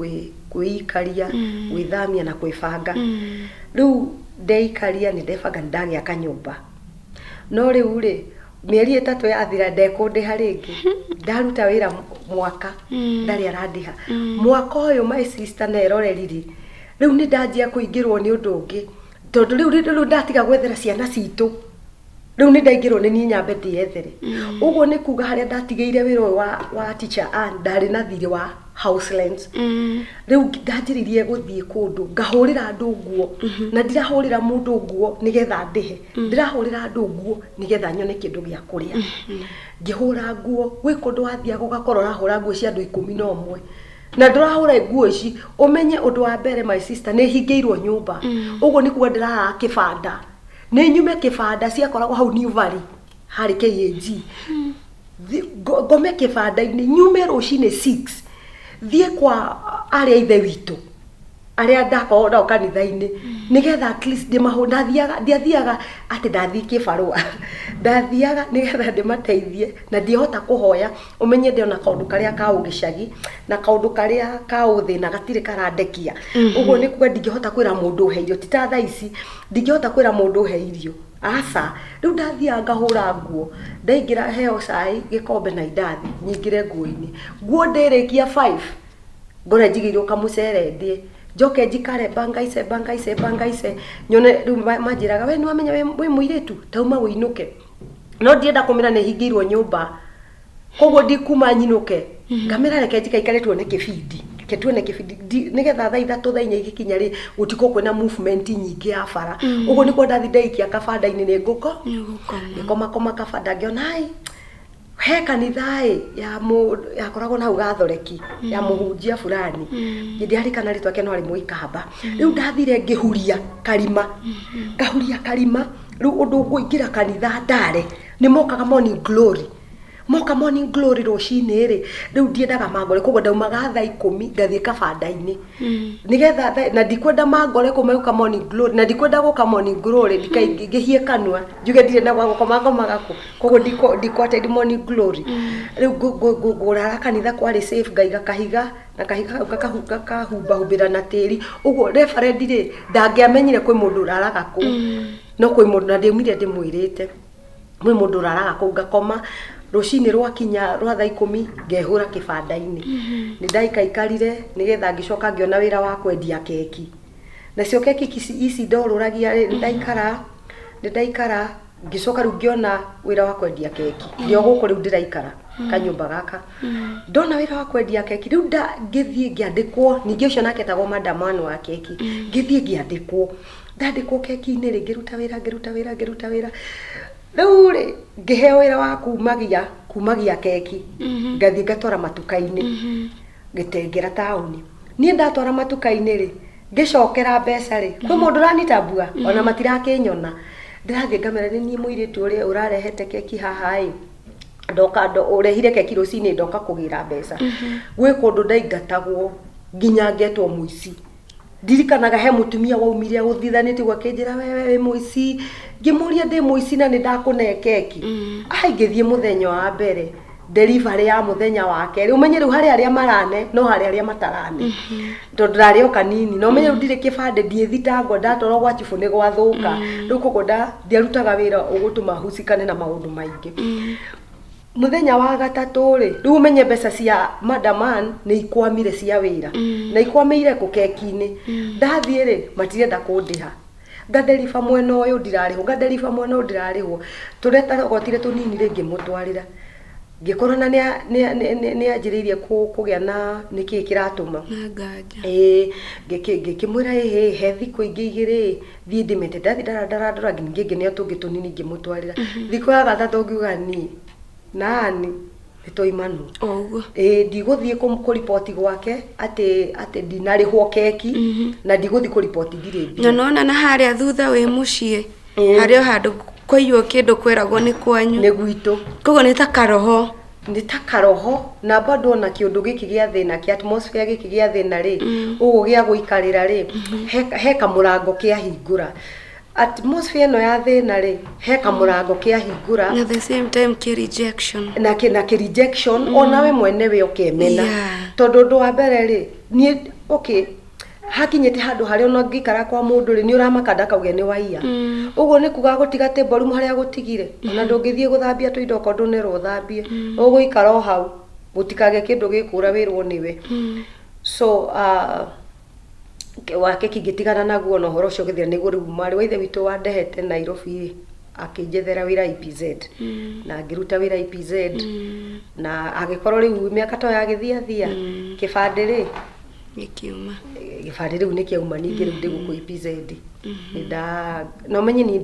kwĩikaria, gwĩthamia na kwĩbanga. Rĩu ndeikaria, nĩ ndebanga, nĩ ndagĩa kanyũmba. No rĩu rĩ, mĩeri 3 yathira, ndekũndĩha rĩngĩ. Ndaruta wĩra mwaka, ndarĩ arandĩha mwaka ũyũ. My sister na eroreri rĩ, rĩu nĩ ndanjia kũingĩrwo nĩ ũndũ ũngĩ, tondũ rĩu ndatiga gwethera ciana citũ, rĩu nĩ ndaingĩrwo nĩ niĩ nyambe ndĩyethere. Ũguo nĩ kuga harĩa ndatigĩire wĩra ũyũ wa Teacher Ann, ndarĩ na thirĩ wa house rent. Rĩu ndanjĩrĩirie gũthiĩ kũndũ ngahũrĩra andũ nguo, na ndirahũrĩra mũndũ nguo nĩgetha ndĩhe, ndĩrahũrĩra andũ nguo nĩgetha nyone kĩndũ gĩa kũrĩa. Ngĩhũra nguo gwĩ kũndũ wathiaga ũgakora ũrahũra nguo cia andũ 11, na ndũrahũra nguo ici. Ũmenye ũndũ wa mbere, my sister, nĩ hingĩirwo nyũmba. Ũguo nĩ kuga ndĩrarara kĩbanda, nĩ nyume kĩbanda ciakoragwo hau New Valley harĩ KAG. Ngome kĩbanda-inĩ, nyume rũcinĩ 6, thiĩ kwa arĩa ithe witũ arĩa ndakoragwo nao kanitha-inĩ, nĩgetha at least ndĩmahũ. Ndathiaga, ndiathiaga atĩ ndathiĩ kĩbarũa, ndathiaga nĩgetha ndĩmateithie na ndiahota kũhoya. Ũmenye ndĩona kaũndũ karĩa ka ũgĩcagi na kaũndũ karĩa ka ũthĩna gatirĩ karandekia. Ũguo nĩ kuga ndingĩhota kwĩra mũndũ ũhe irio, ti ta thaa ici ndingĩhota kwĩra mũndũ ũhe irio, aca. Rĩu ndathiaga ngahũra nguo, ndaingĩra heo cai gĩkombe na indathi, nyingĩre nguo-inĩ, nguo ndĩrĩkia 5, ngore njigĩirwo kamũcere ndĩe, njoke njikare bangaice bangaice bangaice, nyone rĩu manjĩraga, we nĩwamenya wĩ mũirĩtu tauma wĩinũke. No ndienda kũmĩra nĩ hingĩirwo nyũmba, koguo ndikuma nyinũke. Ngamĩra reke njikaikare tuone kĩbindi, reke tuone kĩbindi. Nĩgetha thaa 3, thaa 4 igĩkinya rĩ, gũtikorwo kwĩna movement nyingĩ ya bara. Ũguo nĩguo ndathi ndaikia kabanda-inĩ nĩ ngũko Nĩ ũgũkoma. Ngĩkomakoma kabanda, ngĩona ai he kanitha ĩ ya mũndũ yakoragwo na hau Gathoreki, ya mũhunjia fulani, ndiarikana rĩtwa rĩake, no arĩ Mũikamba. Rĩu ndathire ngĩhuria karima, ngahuria karima. Rĩu ũndũ ngũingĩra kanitha ndare, nĩ mokaga morning glory, moka morning glory rũcinĩ rĩ, rĩu ndiendaga mangore, koguo ndaumaga thaa 10 ngathiĩ kabanda-inĩ nĩgetha na ndikwenda mangore kũu magĩũka morning glory, na ndikwenda gũka morning glory ngĩhie kanua njuge ndirĩ na gwa gũkoma, ngomaga kũ, koguo ndikũ attend morning glory. Rĩu ngũrara kanitha, kwarĩ safe, ngaiga kahiga na kahiga kau gakahumbahumbĩra na tĩri ũguo. Reverend rĩ, ndangĩamenyire kwĩ mũndũ ũraraga kũu, no kwĩ mũndũ, na ndiaumire ndĩmwĩrĩte mwĩ mũndũ ũraraga kũu. Ngakoma, rũcinĩ rwakinya rwa thaa 10 ngehũra kĩbanda-inĩ. Nĩ ndaikaikarire nĩgetha ngĩcoka ngĩona wĩra wa kwendia keki. Nacio keki ici ndorũragia rĩ, nĩ ndaikara ngĩcoka rĩu ngĩona wĩra wa kwendia keki ndĩ o gũkũ rĩu ndĩraikara kanyũmba gaka. Ndona wĩra wa kwendia keki rĩu ngĩthiĩ ngĩandĩkwo. Ningĩ ũcio nake etagwo Madam Ann wa keki. Ngĩthiĩ ngĩandĩkwo, ndandĩkwo keki-inĩ rĩ, ngĩruta wĩra, ngĩruta wĩra, ngĩruta wĩra. Rĩu rĩ, ngĩheo wĩra wa kumagia keki, ngathiĩ ngatwara matuka-inĩ ngĩtengera taũni. Niĩ ndatwara matuka-inĩ rĩ, ngĩcokera mbeca rĩ, kwĩ mũndũ ũranitambua, ona matirakĩnyona. Ndĩrathiĩ ngamera nĩ niĩ mũirĩtu ũrĩa ũrarehete keki haha ĩ, ndoka ũrehire keki rũcinĩ, ndoka kũgĩra mbeca. Gwĩ kũndũ ndaingatagwo nginya ngetwo mũici. Ndirikanaga he mũtumia waumire ũthithanĩtie ũguo akĩnjĩra, "Wewe wĩ mũici." Ngĩmũria, "Ndĩ mũici na nĩ ndakũne keki?" Ai, ngĩthiĩ mũthenya wa mbere delivery ya mũthenya wa kerĩ, ũmenye rĩu harĩ arĩa marane, no harĩ arĩa matarane, tondũ ndarĩ o kanini, na ũmenye rĩu ndirĩ kĩbandĩ, ndiĩthitangwo, ndatwarwo gwa chibũ nĩ gwathũka. Rĩu koguo ndiarutaga wĩra ũgũtũma hucikane na maũndũ maingĩ. Mũthenya wa gatatũ rĩ, rĩu ũmenye mbeca cia Madam Ann nĩ ikwamire cia wĩra, na ikwamĩire kũ? Keki-inĩ. Ndathiĩ rĩ, matirenda kũndĩha. Ngaderiba mwena ũyũ, ndirarĩhwo, ngaderiba mwena ũyũ, ndirarĩhwo. Tũrĩa tarogotire tũnini rĩ, ngĩmũtwarĩra, ngĩkorwo na nĩ anjĩrĩirie kũgĩa na nĩkĩĩ kĩratũma na nganja. Ĩĩ, ngĩkĩmwĩra ĩhĩ he thikũ ingĩ 2 thiĩ ndĩmete. Ndathiĩ ndarandora, ningĩ ngĩneo tũngĩ tũnini, ngĩmũtwarĩra. Thikũ ya gatatũ ngiuga niĩ nani nĩ twaimanwo. O ũguo. Ĩĩ, ndigũthiĩ kũriboti gwake atĩ ndinarĩhwo keki, na ndigũthiĩ kũriboti ndirĩ mbia. Na nona na harĩa thutha wĩ mũciĩ, harĩ o handũ kwaiywo kĩndũ kweragwo nĩ kwanyu. Nĩ gwitũ. Koguo nĩ ta karoho. Nĩ ta karoho, na bado ona kĩũndũ gĩkĩ gĩa thĩna, kĩa atmosphere gĩkĩ gĩa thĩna rĩ, ũguo gĩa gũikarĩra rĩ, he kamũrango kĩahingũra atmosphere ĩno ya thĩna rĩ, he kamũrango kĩahingũra. Na the same time kĩ rejection. Na kĩ rejection, ona we mwene we ũkemena. Tondũ ũndũ wa mbere rĩ, niĩ okay, hakinyĩte handũ harĩa ona ũngĩikara kwa mũndũ rĩ, nĩ ũramaka ndakauge nĩ waiya. Ũguo nĩ kuga gũtiga table room harĩa gũtigire, ona ndũngĩthiĩ gũthambia tũindo okorwo ndũnerwo ũthambie, ũgũikara o hau gũtikagĩe kĩndũ gĩkũra wĩrwo nĩwe. So wake kingĩtigana naguo na ũhoro ũcio ũgĩthira, nĩguo rĩu mwarĩ wa ithe witũ wandehete Nairobi rĩ, akĩnjethera wĩra EPZ, na ngĩruta wĩra EPZ, na agĩkorwo rĩu mĩaka to yagĩthiathia, kĩbandĩ rĩ gĩkiuma. Gĩbandĩ rĩu nĩ kĩauma. Ningĩ rĩu ndĩ gũkũ EPZ, nĩ na ũmenye niĩ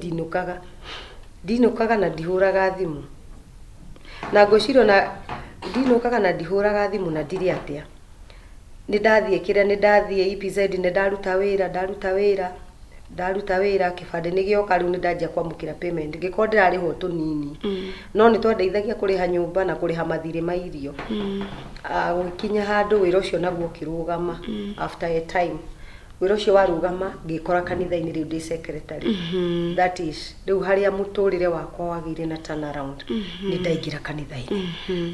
ndinũkaga na ndihũraga thimũ, na ngwĩciria ona ndinũkaga na ndihũraga thimũ, na ndirĩ atĩa. Nĩ ndathiĩ kĩrĩa, nĩ ndathiĩ EPZ, nĩ ndaruta wĩra, ndaruta wĩra, ndaruta wĩra, kĩbandĩ nĩ gĩoka. Rĩu nĩ ndanjia kwamũkĩra payment, ngĩkorwo ndĩrarĩhwo tũnini, no nĩ twandeithagia kũrĩha nyũmba na kũrĩha mathirĩ ma irio. Gũgĩkinya handũ wĩra ũcio naguo ũkĩrũgama. After a time wĩra ũcio warũgama, ngĩkora kanitha-inĩ rĩu ndĩ secretary. That is rĩu harĩa mũtũrĩre wakwa wagĩire na turnaround. Nĩ ndaingĩra kanitha-inĩ,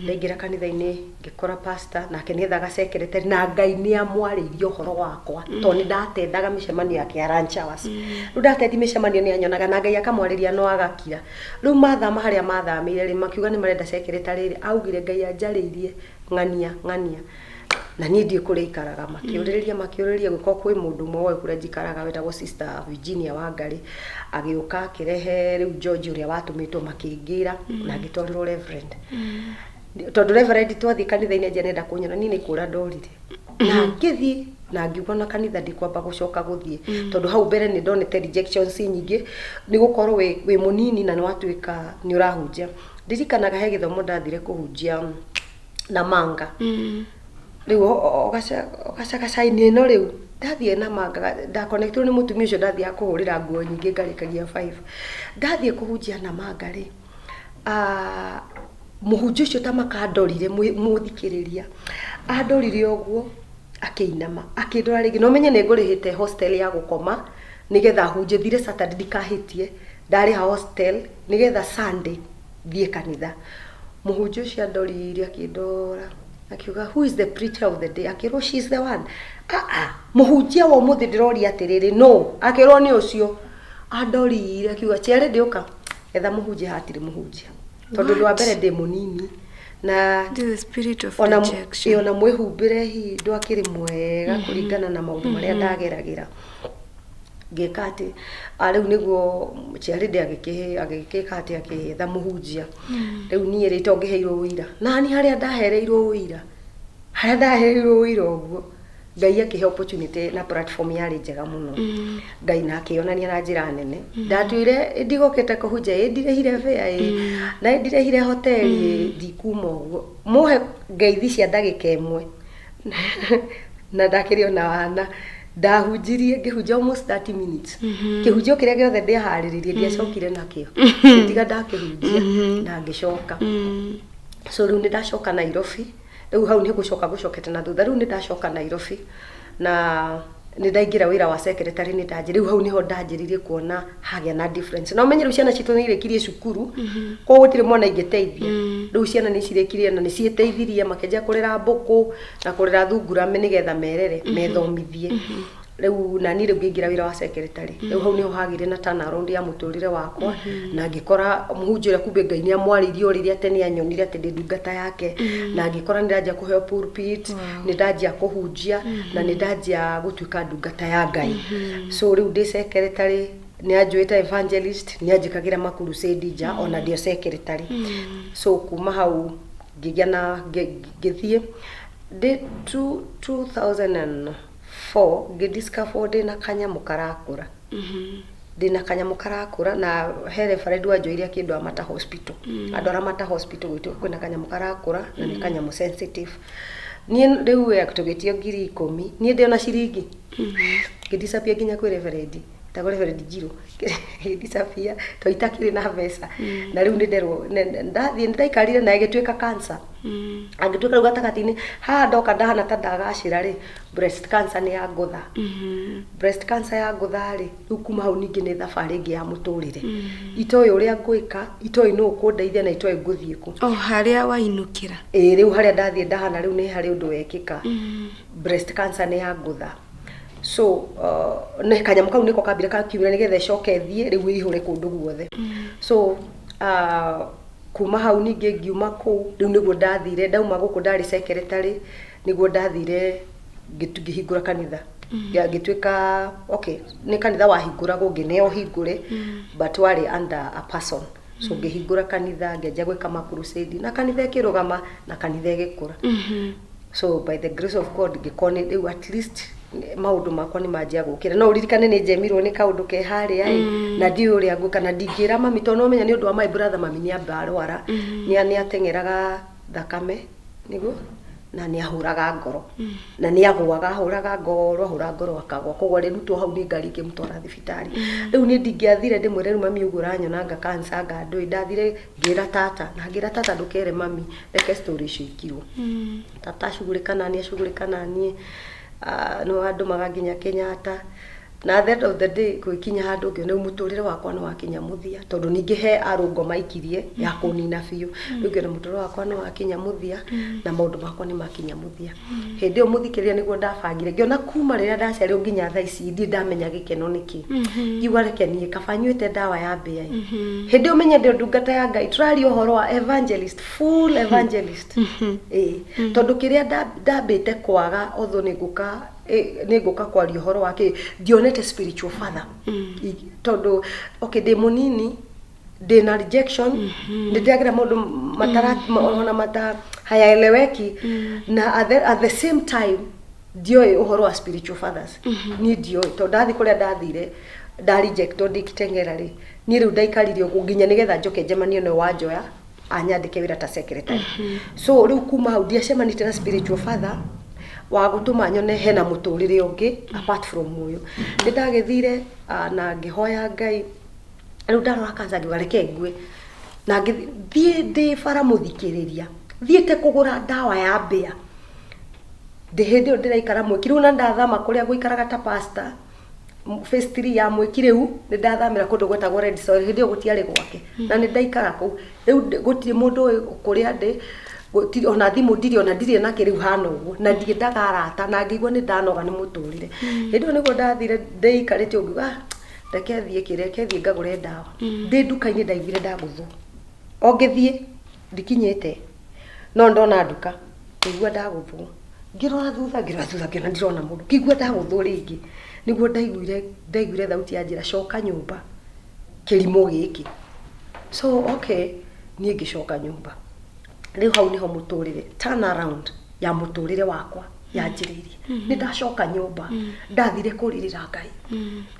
ndaingĩra kanitha-inĩ ngĩkora pastor nake nĩethaga secretary, na Ngai nĩ amwarĩirie ũhoro wakwa, tondũ nĩ ndatendaga mĩcemanio yake ya lunch hours. Rĩu ndatendi mĩcemanio nĩ anyonaga, na Ngai akamwarĩria no agakira. Rĩu mathama harĩa mathamĩire rĩ, makiuga nĩ marenda secretary rĩ, augire Ngai anjarĩirie ng'ania ng'ania. Na niĩ ndiũĩ kũrĩa aikaraga, makĩũrĩrĩria makĩũrĩrĩria, gũkorwo kwĩ mũndũ ũmwe woĩ kũrĩa njikaraga wetagwo Sister Virginia Wangari, agĩũka akĩrehe rĩu George ũrĩa watũmĩtwo, makĩngĩra na ngĩtwarĩrwo Reverend. Tondũ Reverend twathiĩ kanitha-inĩ anjia nenda kũnyona, niĩ nĩ kũra ndorire. Na ngĩthiĩ na ngiuga ona kanitha ndikwamba gũcoka gũthiĩ, tondũ hau mbere nĩ ndonete rejections nyingĩ, nĩ gũkorwo wĩ mũnini na nĩ watuĩka nĩ ũrahunjia. Ndirikanaga he gĩthomo ndathire kũhunjia Namanga. Rĩu ũgacagaca-inĩ ĩno rĩu ndathiĩ Namanga, ndakonektirwo nĩ mũtumia ũcio ndathiaga kũhũrĩra nguo nyingĩ ngarĩkagia 5. Ndathiĩ kũhunjia Namanga rĩ, mũhunjia ũcio ta makandorire mũthikĩrĩria, andorire ũguo akĩinama akĩndora rĩngĩ, na ũmenye nĩ ngũrĩhĩte hostel ya gũkoma nĩgetha hunjie, thire Saturday ndikahĩtie, ndarĩha hostel nĩgetha Sunday thiĩ kanitha. Mũhunjia ũcio andorire akĩndora akiuga, "Who is the preacher of the day?" Akĩrwo, "She is the one." Ah ah, mũhunjia wa ũmũthĩ ndĩroria atĩrĩrĩ, no akĩrwo nĩ ũcio. Andorire akiuga, "Chere ndĩũka etha mũhunjia." Hatirĩ mũhunjia, tondũ ũndũ wa mbere ndĩ mũnini na The spirit of ona rejection. Ĩ, ona mwĩhumbĩre hihi ndwakĩrĩ mwega kũringana na maũndũ marĩa ndageragĩra. Ngĩka atĩ rĩu nĩguo ciarĩndĩ agĩgĩka atĩ akĩetha mũhunjia. Rĩu niĩ rĩ, to ngĩheirwo ũira nani harĩa ndahereirwo ũira, harĩa ndahereirwo ũira ũguo Ngai akĩhe opportunity na platform yarĩ njega mũno. Ngai na akĩonania na njĩra nene. Ndatuire ndigokĩte kũhunjia, ĩ ndirĩhire fare, ĩ na ĩ ndirĩhire hoteli, ĩ ndikuma ũguo mũhe ngeithi cia ndagĩka ĩmwe, na ndakĩrĩ ona wana ndahunjirie, ngĩhunjia almost 30 minutes. Kĩhunjio kĩrĩa gĩothe ndĩaharĩrĩirie ndiacokire nakĩo, ngĩtiga ndakĩhunjia na ngĩcoka. So rĩu nĩ ndacoka Nairobi, rĩu hau nĩ gũcoka gũcokete na thutha. Rĩu nĩ ndacoka Nairobi na nĩ ndaingĩra wĩra wa secretary, nĩ ndanjĩ rĩu hau nĩho ndanjĩrĩirie kuona hagĩa na difference. Na ũmenye rĩu ciana citũ nĩ irĩkirie cukuru, koguo gũtirĩ mwana ingĩteithia. Rĩu ciana nĩ cirĩkirie na nĩ ciĩteithirie, makĩanjia kũrera mbũkũ na kũrera thungura nĩgetha merere methomithie. Rĩu nani rĩu ngĩingĩra wĩra wa secretary, rĩu hau nĩho hagĩire na turnaround ya mũtũrĩre wakwa, na ngĩkora mũhunjia ũrĩa kumbe Ngai nĩ amwarĩirie o rĩrĩa tene anyonire atĩ ndĩ ndungata yake, na ngĩkora nĩ ndanjia kũheo pulpit, nĩ ndanjia kũhunjia na nĩ ndanjia gũtuĩka ndungata ya Ngai. So rĩu ndĩ secretary nĩ anjũĩte evangelist, nĩ anjĩkagĩra ma crusade nja ona ndĩ o secretary. So kuma hau ngĩgĩa na ngĩthiĩ ndĩ 2004 ngĩdiscover ndĩna kanyamũ karakũra, ndĩna kanyamũ karakũra, na he referend wanjoire akĩndwara Mata Hospital. Andwara Mata Hospital gwĩtwo kwĩna kanyamũ karakũra na nĩ kanyamũ sensitive. Niĩ rĩu we tũgĩtio 10,000, niĩ ndĩona ciringi ngĩdisappear nginya kwĩ reverend, tagwo Reverend Njirũ, ngĩdisappear to itakĩrĩ na mbeca. Na rĩu nĩ nderwo ndathiĩ ndaikarire naye ĩgĩtuĩka cancer, angĩtuĩka rĩu gatagatĩ-inĩ haha ndoka ndahana ta ndagacĩra rĩ, breast cancer nĩ ya ngũtha. Breast cancer ya ngũtha rĩ, rĩu kuma hau ningĩ nĩ thabarĩ ĩngĩ ya mũtũrĩre, itoĩ ũrĩa ngwĩka, itoĩ nũ ũkũndeithia na itoĩ ngũthiĩ kũ. O harĩa wainũkĩra. Ĩĩ, rĩu harĩa ndathiĩ ndahana rĩu nĩ harĩ ũndũ wekĩka, breast cancer nĩ ya ngũtha. So nĩ kanyamũ kau nĩko kambire kakiumĩra nĩgetha ĩcoke ĩthiĩ rĩu ĩihũre kũndũ guothe. So kuma hau ningĩ ngiuma kũu, rĩu nĩguo ndathire, ndauma gũkũ ndarĩ secretary, nĩguo ndathire ngĩhingũra kanitha. Ngĩtuĩka okay, nĩ kanitha wahingũragwo, ngĩneo hingũre, but warĩ under a person. So ngĩhingũra kanitha, ngĩanjia gwĩka ma crusade na kanitha ĩkĩrũgama na kanitha ĩgĩkũra. So by the grace of God ngĩkorwo nĩ rĩu at least maũndũ makwa nĩ manjia gũkĩra. No ũririkane nĩ njemirwo nĩ kaũndũ ke harĩa ĩ, na ndiũĩ ũrĩa ngwĩka na ndingĩra mami, tondũ no menya nĩ ũndũ wa my brother, mami nĩ amba arwara, nĩ ateng'eraga thakame nĩguo na nĩ ahũraga ngoro na nĩ agũaga, ahũraga ngoro, ahũra ngoro akagwa, koguo rĩrutwo hau nĩ ngari ĩkĩmũtwara thibitarĩ. Rĩu niĩ ndingĩathire ndĩmwĩre rĩu mami ũguo ũranyonanga cancer anga ndũĩ. Ndathire ngĩra tata, na ngĩra tata, "Ndũkere mami, reke story icio ikirwo." Tata acugurĩka naniĩ, acugurĩka naniĩ, nĩ wandũmaga nginya Kenyatta. Na at the end of the day gwĩkinya handũ ngĩona rĩu mũtũrĩre wakwa nĩ wakinya mũthia, tondũ ningĩ he arũngo maikirie ya kũnina biũ. Rĩu ngĩona mũtũrĩre wakwa nĩ wakinya mũthia na maũndũ makwa nĩ makinya mũthia. Hĩndĩ ĩyo mũthikĩrĩria nĩguo ndabangire, ngĩona kuma rĩrĩa ndaciarirwo nginya thaa ici ndirĩ ndamenya gĩkeno nĩkĩ. Ngiuga reke niĩ kaba nyuĩte ndawa ya mbĩa. Hĩndĩ ĩyo menye ndĩ ndungata ya Ngai, tũraria ũhoro wa evangelist, full evangelist. Ĩĩ, tondũ kĩrĩa ndambĩte kwaga, although nĩ ngũka kwaria ũhoro wa kĩ ndionete spiritual father. Tondũ okay, ndĩ mũnini, ndĩna rejection, nĩ ndĩragerera maũndũ matara ona mata hayaeleweki, na at the same time ndioĩ ũhoro wa spiritual fathers. Niĩ ndioĩ, tondũ ndathiĩ kũrĩa ndathire nda rejectwo ndĩ Kitengela rĩ, niĩ rĩu ndaikarire ũguo nginya nĩgetha njoke njemanie na wanjoya anyandĩke wĩra ta secretary. So rĩu kuma hau ndiacemanĩtie na spiritual father wa gũtũma nyone hena mũtũrĩre ũngĩ apart from ũyũ. Nĩ ndagĩthire na ngĩhoya Ngai. Rĩu ndarora kanca, ngiuga reke ngue, na ngĩthiĩ ndĩ bara mũthikĩrĩria, thiĩte kũgũra ndawa ya mbĩa. Ndĩ hĩndĩ ĩyo ndĩraikara Mwĩki rĩu, na ndathama kũrĩa gũikaraga ta pastor phase 3 ya Mwĩki. Rĩu nĩ ndathamĩra kũndũ gwetagwo Red Soil. Hĩndĩ ĩyo gũtiarĩ gwake na nĩ ndaikara kũu. Rĩu gũtirĩ mũndũ ũĩ kũrĩa ndĩ, gũtirĩ ona thimũ ndirĩ, ona ndirĩ nake. Rĩu hana ũguo na ndiendaga arata, na ngĩigua nĩ ndanoga nĩ mũtũrĩre. Hĩndĩ ĩyo nĩguo ndathire ndĩikarĩte ũguo, ngiuga, "Ah, reke thiĩ kĩ reke thiĩ ngagũre ndawa." Ndĩ nduka-inĩ ndaiguire ndagũthwo. O ngĩthiĩ ndikinyĩte, no ndona nduka, ngĩigua ndagũthwo. Ngĩrora thutha, ngĩrora thutha, ngĩona ndirona mũndũ, ngĩigua ndagũthwo rĩngĩ. Nĩguo ndaiguire thauti ya njĩra, "Coka nyũmba, kĩrimũ gĩkĩ." So okay, niĩ ngĩcoka nyũmba. Rĩu hau nĩho mũtũrĩre turn around ya mũtũrĩre wakwa yanjĩrĩirie. Nĩ ndacoka nyũmba, ndathire kũrĩrĩra Ngai.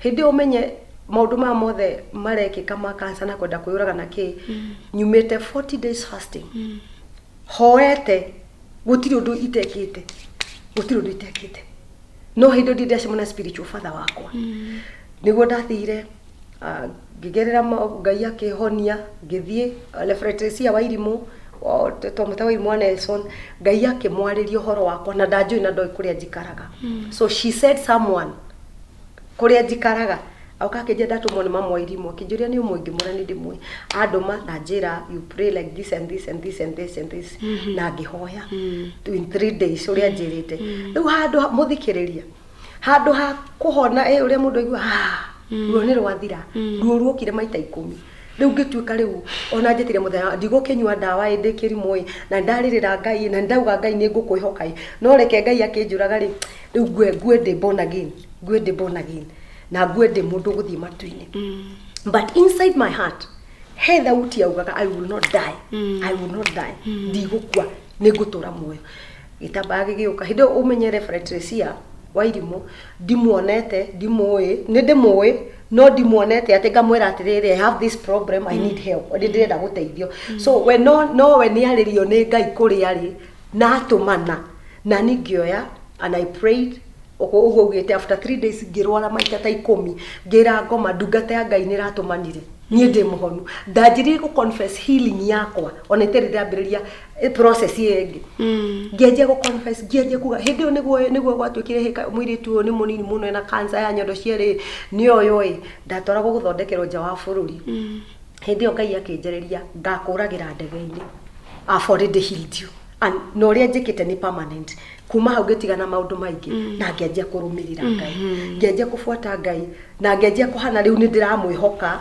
Hĩndĩ ĩyo ũmenye maũndũ maya mothe marekĩka ma cancer na kwenda kwĩyũraga na kĩ, nyumĩte 40 days fasting, hoete, gũtirĩ ũndũ itekĩte, gũtirĩ ũndũ itekĩte. No hĩndĩ ĩyo ndĩ ndacemania na spiritual father wakwa. Nĩguo ndathire, ngĩgerera Ngai akĩhonia, ngĩthiĩ Reverend Teresia Wairimũ, twamwĩta Wairimũ wa Nelson. Ngai akĩmwarĩria ũhoro wakwa, na ndanjũĩ na ndoĩ kũrĩa njikaraga. So she said someone kũrĩa njikaraga oka akĩnjia ndatũmwo nĩ mama Wairimũ, akĩnjũria nĩ ũmwe, ngĩmwĩra nĩ ndĩmũĩ. Andũma na njĩra, "You pray like this and this and this and this and this." Na ngĩhoya in 3 days ũrĩa njĩrĩte. Rĩu handũ mũthikĩrĩria, handũ ha kũhona, ĩ ũrĩa mũndũ aigua, "Ah, ruo nĩ rwathira," ruo ruokire maita 10. Rĩu ngĩtuĩka rĩu ona njĩtire mũthenya ndigũkĩnyua ndawa ĩ ndĩ kĩrimũ ĩ, na ndarĩrĩra Ngai na ndauga, "Ngai, nĩ ngũkwĩhoka ĩ, no reke Ngai akĩnjũraga rĩ, rĩu ngue ndĩ born again, ngue ndĩ born again na ngue ndĩ mũndũ gũthiĩ matu-inĩ." But inside my heart he thauti yaugaga, "I will not die, I will not die, ndigũkua, nĩ ngũtũra muoyo." Gĩtambaya gĩgĩũka. Hĩndĩ ĩyo ũmenye Reverend Teresia Wairimũ ndimuonete, ndimũĩ, nĩ ndĩmũĩ no ndimuonete atĩ ngamwĩra atĩrĩrĩ, "I have this problem, I need help, nĩ ndĩrenda gũteithio." So we no we nĩ arĩrio nĩ Ngai kũrĩa arĩ na atũmana na ni ngĩoya and I prayed ũguo ũguo ugĩte. After 3 days ngĩrwara maita ta 10, ngĩra ngoma, "Ndungata ya Ngai nĩ ĩratũmanire, niĩ ndĩ mũhonu." Ndanjĩrĩrie gũ confess healing yakwa ona itarĩ ndambĩrĩria process ĩyo ĩngĩ. Ngĩanjia gũ confess, ngĩanjia kuga. Hĩndĩ ĩyo nĩguo gwatuĩkire hĩka mũirĩtu ũyũ nĩ mũnini mũno, ena cancer ya nyondo cierĩ, nĩ ũyũ ĩ ndatwaragwo gũthondekerwo nja wa bũrũri. Hĩndĩ ĩyo Ngai akĩnjarĩria, "Ngakũragĩra ndege-inĩ. I've already healed you." And na ũrĩa njĩkĩte nĩ permanent. Kuma hau ngĩtigana maũndũ maingĩ na ngĩanjia kũrũmĩrĩra Ngai, ngĩanjia kũbuata Ngai na ngĩanjia kũhana rĩu nĩ ndĩramwĩhoka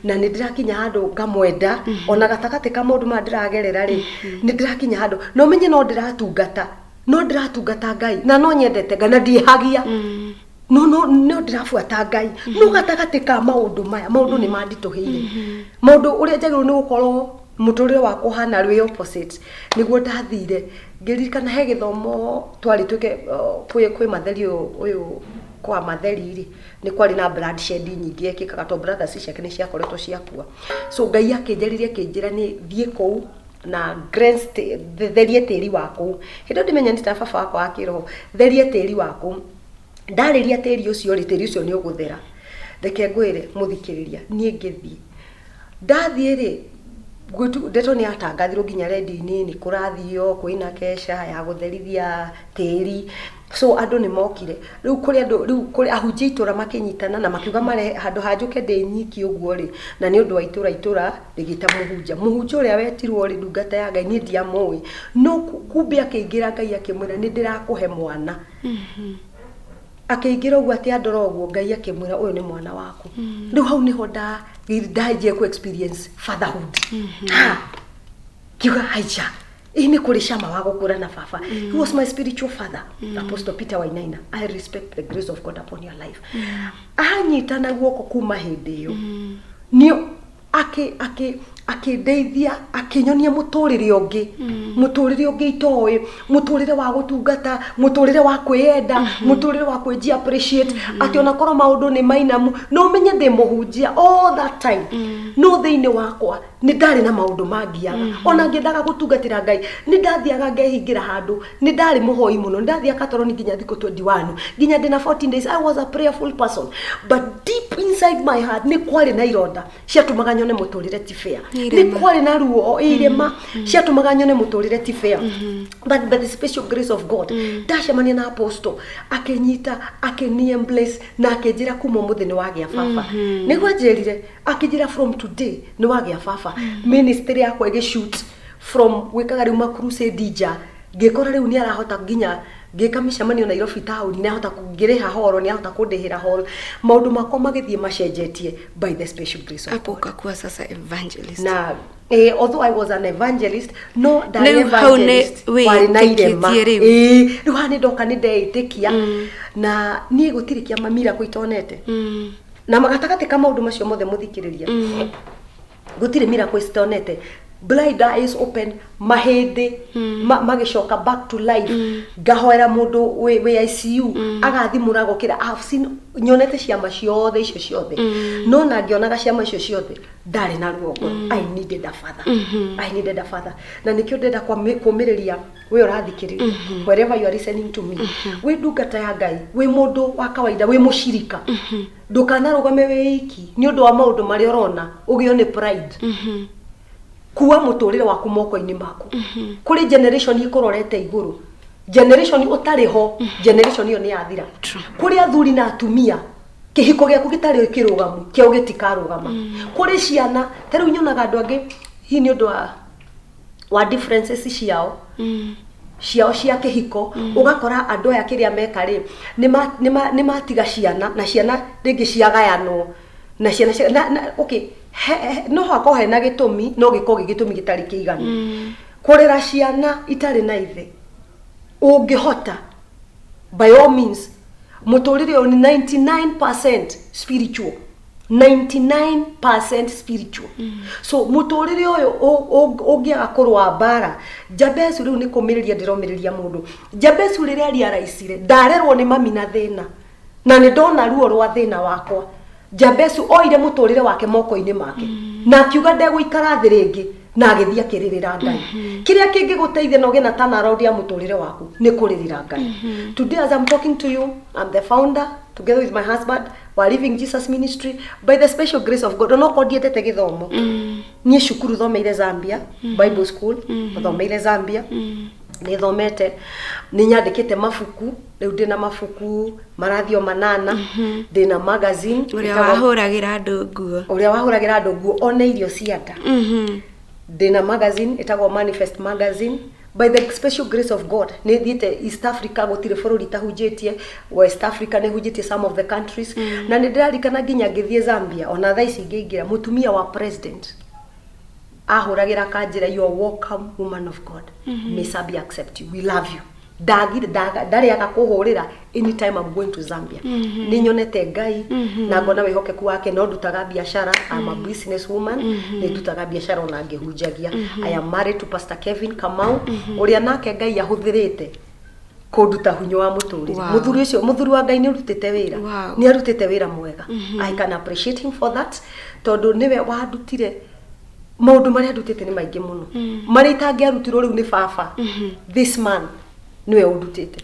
na nĩ ndĩrakinya handũ ngamwenda. Ona gatagatĩ ka maũndũ maya ndĩragerera rĩ, nĩ ndĩrakinya handũ no menye no ndĩratungata, no ndĩratungata Ngai na no nyendete Ngai na ndiĩhagia, no ndĩrabuata Ngai, no gatagatĩ ka maũndũ maya maũndũ nĩ manditũhĩire, maũndũ ũrĩa njagĩrĩirwo nĩ gũkorwo mũtũrĩre wakwa ũhana rwĩ opposite. Nĩguo ndathire ngĩririkana he gĩthomo twarĩ twĩke, kwĩ matheri ũyũ kwa matheri rĩ, nĩ kwarĩ na bloodshed nyingĩ yekĩkaga to brothers ciake nĩ ciakoretwo ciakua. So Ngai akĩnjarĩria, akĩnjĩra nĩ thiĩ kũu na cleanse therie tĩri wa kũu. Hĩndĩ ĩyo ndĩmenya nĩ ta baba wakwa wa kĩroho, therie tĩri wa kũu. Ndarĩria tĩri ũcio rĩ, tĩri ũcio nĩ ũgũthera. Reke ngwĩre mũthikĩrĩria, niĩ ngĩthiĩ, ndathiĩ rĩ, ndeto nĩ yatangathirwo nginya redio-inĩ, nĩ kũrathio kwĩna kesha ya gũtherithia tĩri. So andũ nĩ mokire rĩu kũrĩ andũ rĩu kũrĩ ahunjia itũra makĩnyitana na makiuga marehe handũ ha njũke ndĩ nyiki ũguo rĩ, na nĩ ũndũ wa itũra itũra rĩgĩta mũhunjia. Mũhunjia ũrĩa wetirwo rĩ, ndungata ya Ngai, niĩ ndiamũĩ, no kumbe akĩingĩra Ngai akĩmwĩra nĩ ndĩrakũhe mwana. Akĩingĩra ũguo atĩ andora ũguo Ngai akĩmwĩra ũyũ nĩ mwana waku. Rĩu hau nĩho ndanjia ku experience fatherhood. Ha, kiuga haicha, ĩ nĩ kũrĩ cama wa gũkũra na baba. He was my spiritual father, Apostle Peter Wainaina. I respect the grace of God upon your life. Anyita na guoko kuma hĩndĩ ĩyo nĩ akĩ akĩ akĩndeithia, akĩnyonia mũtũrĩre ũngĩ, mũtũrĩre ũngĩ itoĩ, mũtũrĩre wa gũtungata, mũtũrĩre wa kwĩyenda, mũtũrĩre wa kwĩji appreciate, atĩ ona korwo maũndũ nĩ mainamu no menye ndĩ mũhunjia all that time, no thĩinĩ wakwa nĩ ndarĩ na maũndũ mangiaga. Ona ngĩendaga gũtungatĩra Ngai, nĩ ndathiaga ngehingĩra handũ, nĩ ndarĩ mũhoi mũno, nĩ ndathiaga katoroni nginya thikũ 21, nginya ndĩna 14 days. I was a prayerful person, but deep inside my heart nĩ kwarĩ na ironda ciatũmaga nyone mũtũrĩre ti fair. Nĩ Nĩ irema. kwarĩ na ruo, irema ciatũmaga nyone mũtũrĩre ti fair, but by the special grace of God ndacemania na apostle, akĩnyita, akĩni bless na akĩnjĩra kuma ũmũthĩ nĩ wagĩa baba. Nĩguo anjĩrire, akĩnjĩra from today nĩ wagĩa baba. Ministry yakwa ĩgĩshoot from gwĩkaga rĩu ma crusade nja, ngĩkora rĩu nĩ arahota nginya ngĩka mĩcemanio Nairobi taũni, nĩ ahota ngĩrĩha horo, nĩ ahota kũndĩhĩra horo. Maũndũ makwa magĩthiĩ macenjetie by the special grace of Hapo God. ukakuwa sasa evangelist. Na although I was an evangelist, no ndarĩ Rĩu hau nĩ evangelist warĩ na irema. wĩĩtĩkĩtie rĩu. Ĩĩ, rĩu haha nĩ ndoka nĩ ndeĩtĩkia na niĩ gũtirĩ kĩama miracle itonete. Na gatagatĩ ka maũndũ macio mothe, mũthikĩrĩria, gũtirĩ miracle citonete. Blind eyes open, mahĩndĩ magĩcoka back to life, ngahoera mũndũ wĩ ICU agathimũra gũkĩra. I have seen, nyonete ciama ciothe icio ciothe, no na ngĩonaga ciama icio ciothe ndarĩ na ruo ngoro. I needed a father. I needed a father. Na nĩkĩo ndĩrenda kũmĩrĩria we ũrathikĩrĩria, wherever you are listening to me, wĩ ndungata ya Ngai, wĩ mũndũ wa kawaida, wĩ mũcirika, ndũkanarũgame wĩ iki nĩ ũndũ wa maũndũ marĩa ũrona ũgĩo nĩ pride. Kuua mũtũrĩre waku moko-inĩ maku. Kũrĩ generation ikũrorete igũrũ, generation ũtarĩ ho, generation ĩyo nĩ yathira. Kũrĩ athuri na atumia, kĩhiko gĩaku gĩtarĩ kĩrũgamu kĩao gĩtikarũgama. Kũrĩ ciana, ta rĩu nyonaga andũ angĩ hihi nĩ ũndũ wa differences ciao cia kĩhiko, ũgakora andũ aya kĩrĩa meka rĩ, nĩ matiga ciana na ciana rĩngĩ ciagayanwo na ciana na, okay, no hakorwo hena gĩtũmi, no gĩkorwo gĩ gĩtũmi gĩtarĩ kĩiganu kũrera ciana itarĩ na ithe. Ũngĩhota, by all means, mũtũrĩre ũyũ nĩ 99% spiritual, 99% spiritual. So mũtũrĩre ũyũ ũngĩaga kũrũa mbara, Jabecu, rĩu nĩ kũmĩrĩria ndĩromĩrĩria mũndũ. Jabecu rĩrĩa ariaraicire ndarerwo nĩ mami na thĩna, na nĩ ndona ruo rwa thĩna wakwa. Jabecu oire mũtũrĩre wake moko-inĩ make na akiuga ndegũikara thĩ rĩngĩ, na agĩthiĩ akĩrĩrĩra Ngai. Kĩrĩa kĩngĩgũteithia na ũgĩe na turnaround ya mũtũrĩre waku nĩ kũrĩrĩra Ngai. Today as I'm talking to you, I'm the founder together with my husband wa Living Jesus Ministry by the special grace of God. Onokorwo ndiendete gĩthomo, niĩ cukuru thomeire Zambia Bible School, thomeire Zambia, nĩ thomete, nĩ nyandĩkĩte mabuku, rĩu ndĩna mabuku marathio manana, ndĩna magazine Ũrĩa wahũragĩra andũ nguo. Ũrĩa wahũragĩra andũ nguo one irio cia nda. Ndĩna magazine ĩtagwo Manifest Magazine. By the special grace of God nĩ thiĩte East Africa, gũtirĩ bũrũri itahunjĩtie. West Africa nĩ hunjĩtie some of the countries, na nĩ ndĩrarikana nginya ngĩthiĩ Zambia, ona thaa ici ngĩingĩra, mũtumia wa president ahũragĩra kanjĩra, "You are welcome, woman of God. May Zambia accept you. We love you." Ndagire ndarĩaga kũhũrĩra anytime I'm going to Zambia. Nĩ nyonete Ngai na ngona wĩhokeku wake. No ndutaga biacara, I'm a business woman, nĩ ndutaga biacara ona ngĩhunjagia. I am married to Pastor Kevin Kamau, ũrĩa nake Ngai ahũthĩrĩte kũnduta hunyo wa mũtũrĩre. Mũthuri ũcio, mũthuri wa Ngai, nĩ ũrutĩte wĩra. Nĩ arutĩte wĩra mwega. I can appreciate him for that, tondũ nĩwe wandutire maũndũ marĩa ndutĩte nĩ maingĩ mũno, marĩa itangĩarutirwo rĩu nĩ baba. This man nĩwe ũndutĩte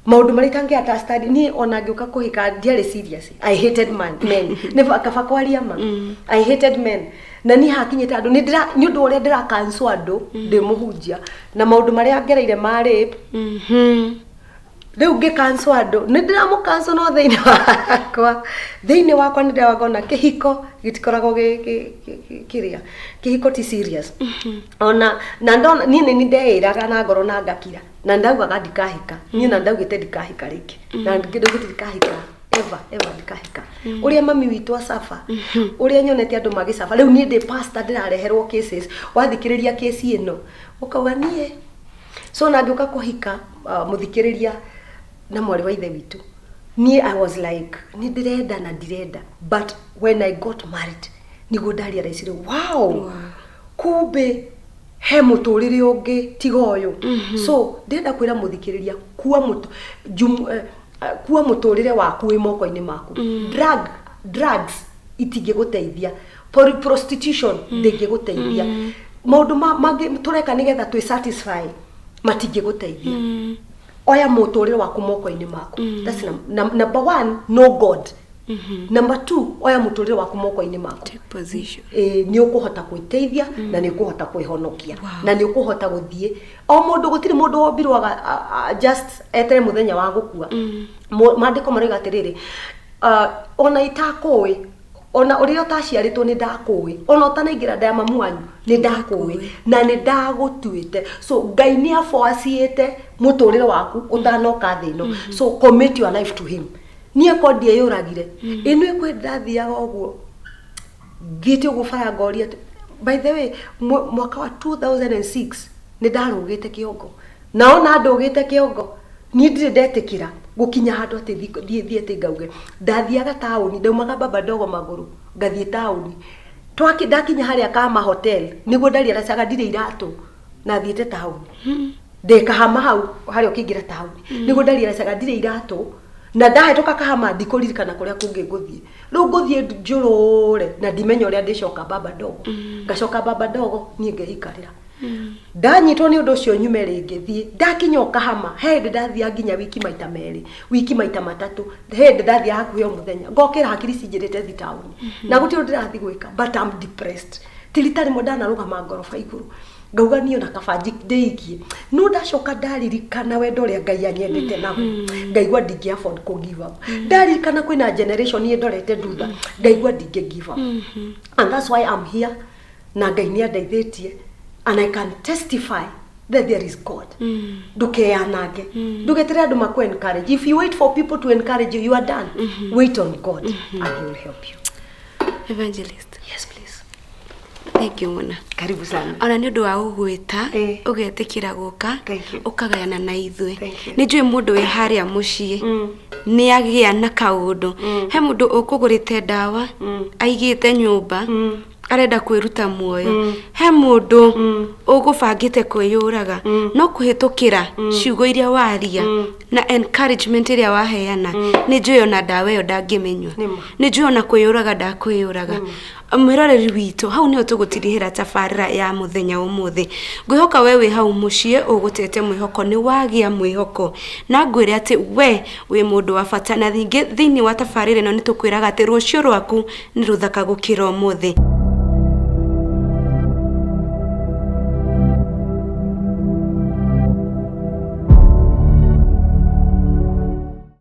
maũndũ marĩa itangĩ understand. Niĩ ona ngĩũka kũhika ndiarĩ serious. I hated man, men. Nĩ kaba kwaria ma, I hated men. Na niĩ hakinyĩte andũ nĩ ndĩra nĩ ũndũ wa ũrĩa ndĩra cancel andũ ndĩ mũhunjia na maũndũ marĩa ngereire ma rape. Rĩu ngĩkanco andũ, nĩ ndĩramũkanco, no thĩinĩ wakwa nĩ ndĩrawagona kĩhiko gĩtikoragwo kĩrĩa kĩhiko ti serious ona. Na ndona niĩ nĩ ndeĩraga na ngoro na ngakira na ndaugaga ndikahika niĩ, na ndaugĩte ndikahika rĩngĩ, na ndaugĩte ndikahika ever ever, ndikahika. Ũrĩa mami witũ acaba, ũrĩa nyonete andũ magĩcaba, rĩu niĩ ndĩ pastor, ndĩrareherwo cases, wathikĩrĩria kesi ĩno ũkauga niĩ. So na ngĩũka kũhika, mũthikĩrĩria na mwarĩ wa ithe witũ, niĩ I was like nĩ ndĩrenda na ndirenda, but when I got married nĩguo ndarealizire, wow, kumbe he mũtũrĩre ũngĩ tiga ũyũ. So ndĩrenda kwĩra mũthikĩrĩria, kua mũtũ jum, kua mũtũrĩre waku wĩ moko-inĩ maku. Drugs itingĩgũteithia, prostitution ndĩngĩgũteithia, maũndũ mangĩ tũreka nĩgetha twĩ satisfy matingĩgũteithia. Oya mũtũrĩre waku moko-inĩ maku. That's number one, no God. Number two, oya mũtũrĩre waku moko-inĩ maku. Take position. Ĩ, nĩ ũkũhota gwĩteithia na nĩ ũkũhota kwĩhonokia na nĩ ũkũhota gũthiĩ o mũndũ. Gũtirĩ mũndũ wombirwo just etere mũthenya wa gũkua. Maandĩko maroiga atĩrĩrĩ, ona itakũĩ, ona ũrĩa ũtaciarĩtwo nĩ ndakũĩ, ona ũtanaingĩra nda ya mamu wanyu nĩ ndakũĩ na nĩ ndagũtuĩte. So Ngai nĩ aboaciĩte mũtũrĩre waku ũtanoka thĩ ĩno. So commit your life to him. Niĩ ko ndieyũragire ĩno ĩkwĩ ndathiaga ũguo thiĩte ũguo bara ngoria atĩ, by the way, mwaka wa 2006 nĩ ndarũgĩte kĩongo, na ona ndũgĩte kĩongo niĩ ndirĩ ndetĩkĩra gũkinya handũ atĩ thiĩ thiĩ atĩ ngauge ndathiaga taũni, ndaumaga Baba Ndogo magũrũ ngathiĩ taũni. Twaki ndakinya harĩa Kama Hotel nĩguo ndariaracaga ndirĩ iratũ na thiĩte taũni ndĩ Kahama hau harĩa ũkĩingĩra taũni nĩguo ndariaracaga ndirĩ iratũ, na ndahĩtũka Kahama ndikũririkana kũrĩa kũngĩ ngũthiĩ. Rĩu ngũthiĩ njũrũre na ndimenya ũrĩa ndĩcoka Baba Ndogo. Ngacoka Baba Ndogo niĩ ngeikarĩra, ndanyitwo nĩ ũndũ ũcio nyume rĩngĩ thiĩ. Ndakinya o Kahama he hĩndĩ ndathiaga nginya wiki maita merĩ, wiki maita matatũ, he hĩndĩ ndathiaga hakuhĩ o mũthenya, ngokĩra hakiri cinjĩrĩte thi taũni na gũtirĩ ũndũ ndĩrathiĩ gwĩka, but I'm depressed. Ti rita rĩmwe ndanarũgama ngoroba igũrũ ngauga niĩ ona kaba ndĩikie, no ndacoka ndaririkana wendo ũrĩa Ngai anyendete naguo, ngaigua ndingĩ afford kũ give up. Ndaririkana kwĩna generation niĩ ndorete thutha, ngaigua ndingĩ give up, and that's why I'm here. Na Ngai nĩ andeithĩtie and I can testify that there is God. Ndũkeyanange, ndũgetere andũ maku encourage. If you wait for people to encourage you, you are done. Wait on God and he will help you. Evangelist. Yes, please. Thank you mũno. Karibu sana. Ona nĩ ũndũ wa gũgwĩta, ũgetĩkĩra gũka, Thank you. ũkagayana na ithuĩ. Thank you. Nĩ njũĩ mũndũ wĩ harĩa mũciĩ nĩ agĩa na kaũndũ. He mũndũ ũkũgũrĩte ndawa aigĩte nyũmba arenda kwĩruta muoyo, he mũndũ ũgũbangĩte kwĩyũraga, no kũhĩtũkĩra ciugo iria waria na encouragement ĩrĩa waheana, nĩ njũĩ ona ndawa ĩyo ndangĩmĩnyua. Nĩma. Nĩ njũĩ ona kwĩyũraga ndakwĩyũraga. Mwĩroreri witũ, hau nĩho tũgũtirihĩra tabarĩra ya mũthenya ũmũthĩ. Ngwĩhoka we wĩ hau mũciĩ ũgũtete mwĩhoko, nĩ wagĩa mwĩhoko, na ngwĩre atĩ we wĩ mũndũ wa bata, na ningĩ thĩinĩ wa tabarĩra ĩno nĩ tũkwĩraga atĩ rũciũ rwaku nĩ rũthaka gũkĩra ũmũthĩ.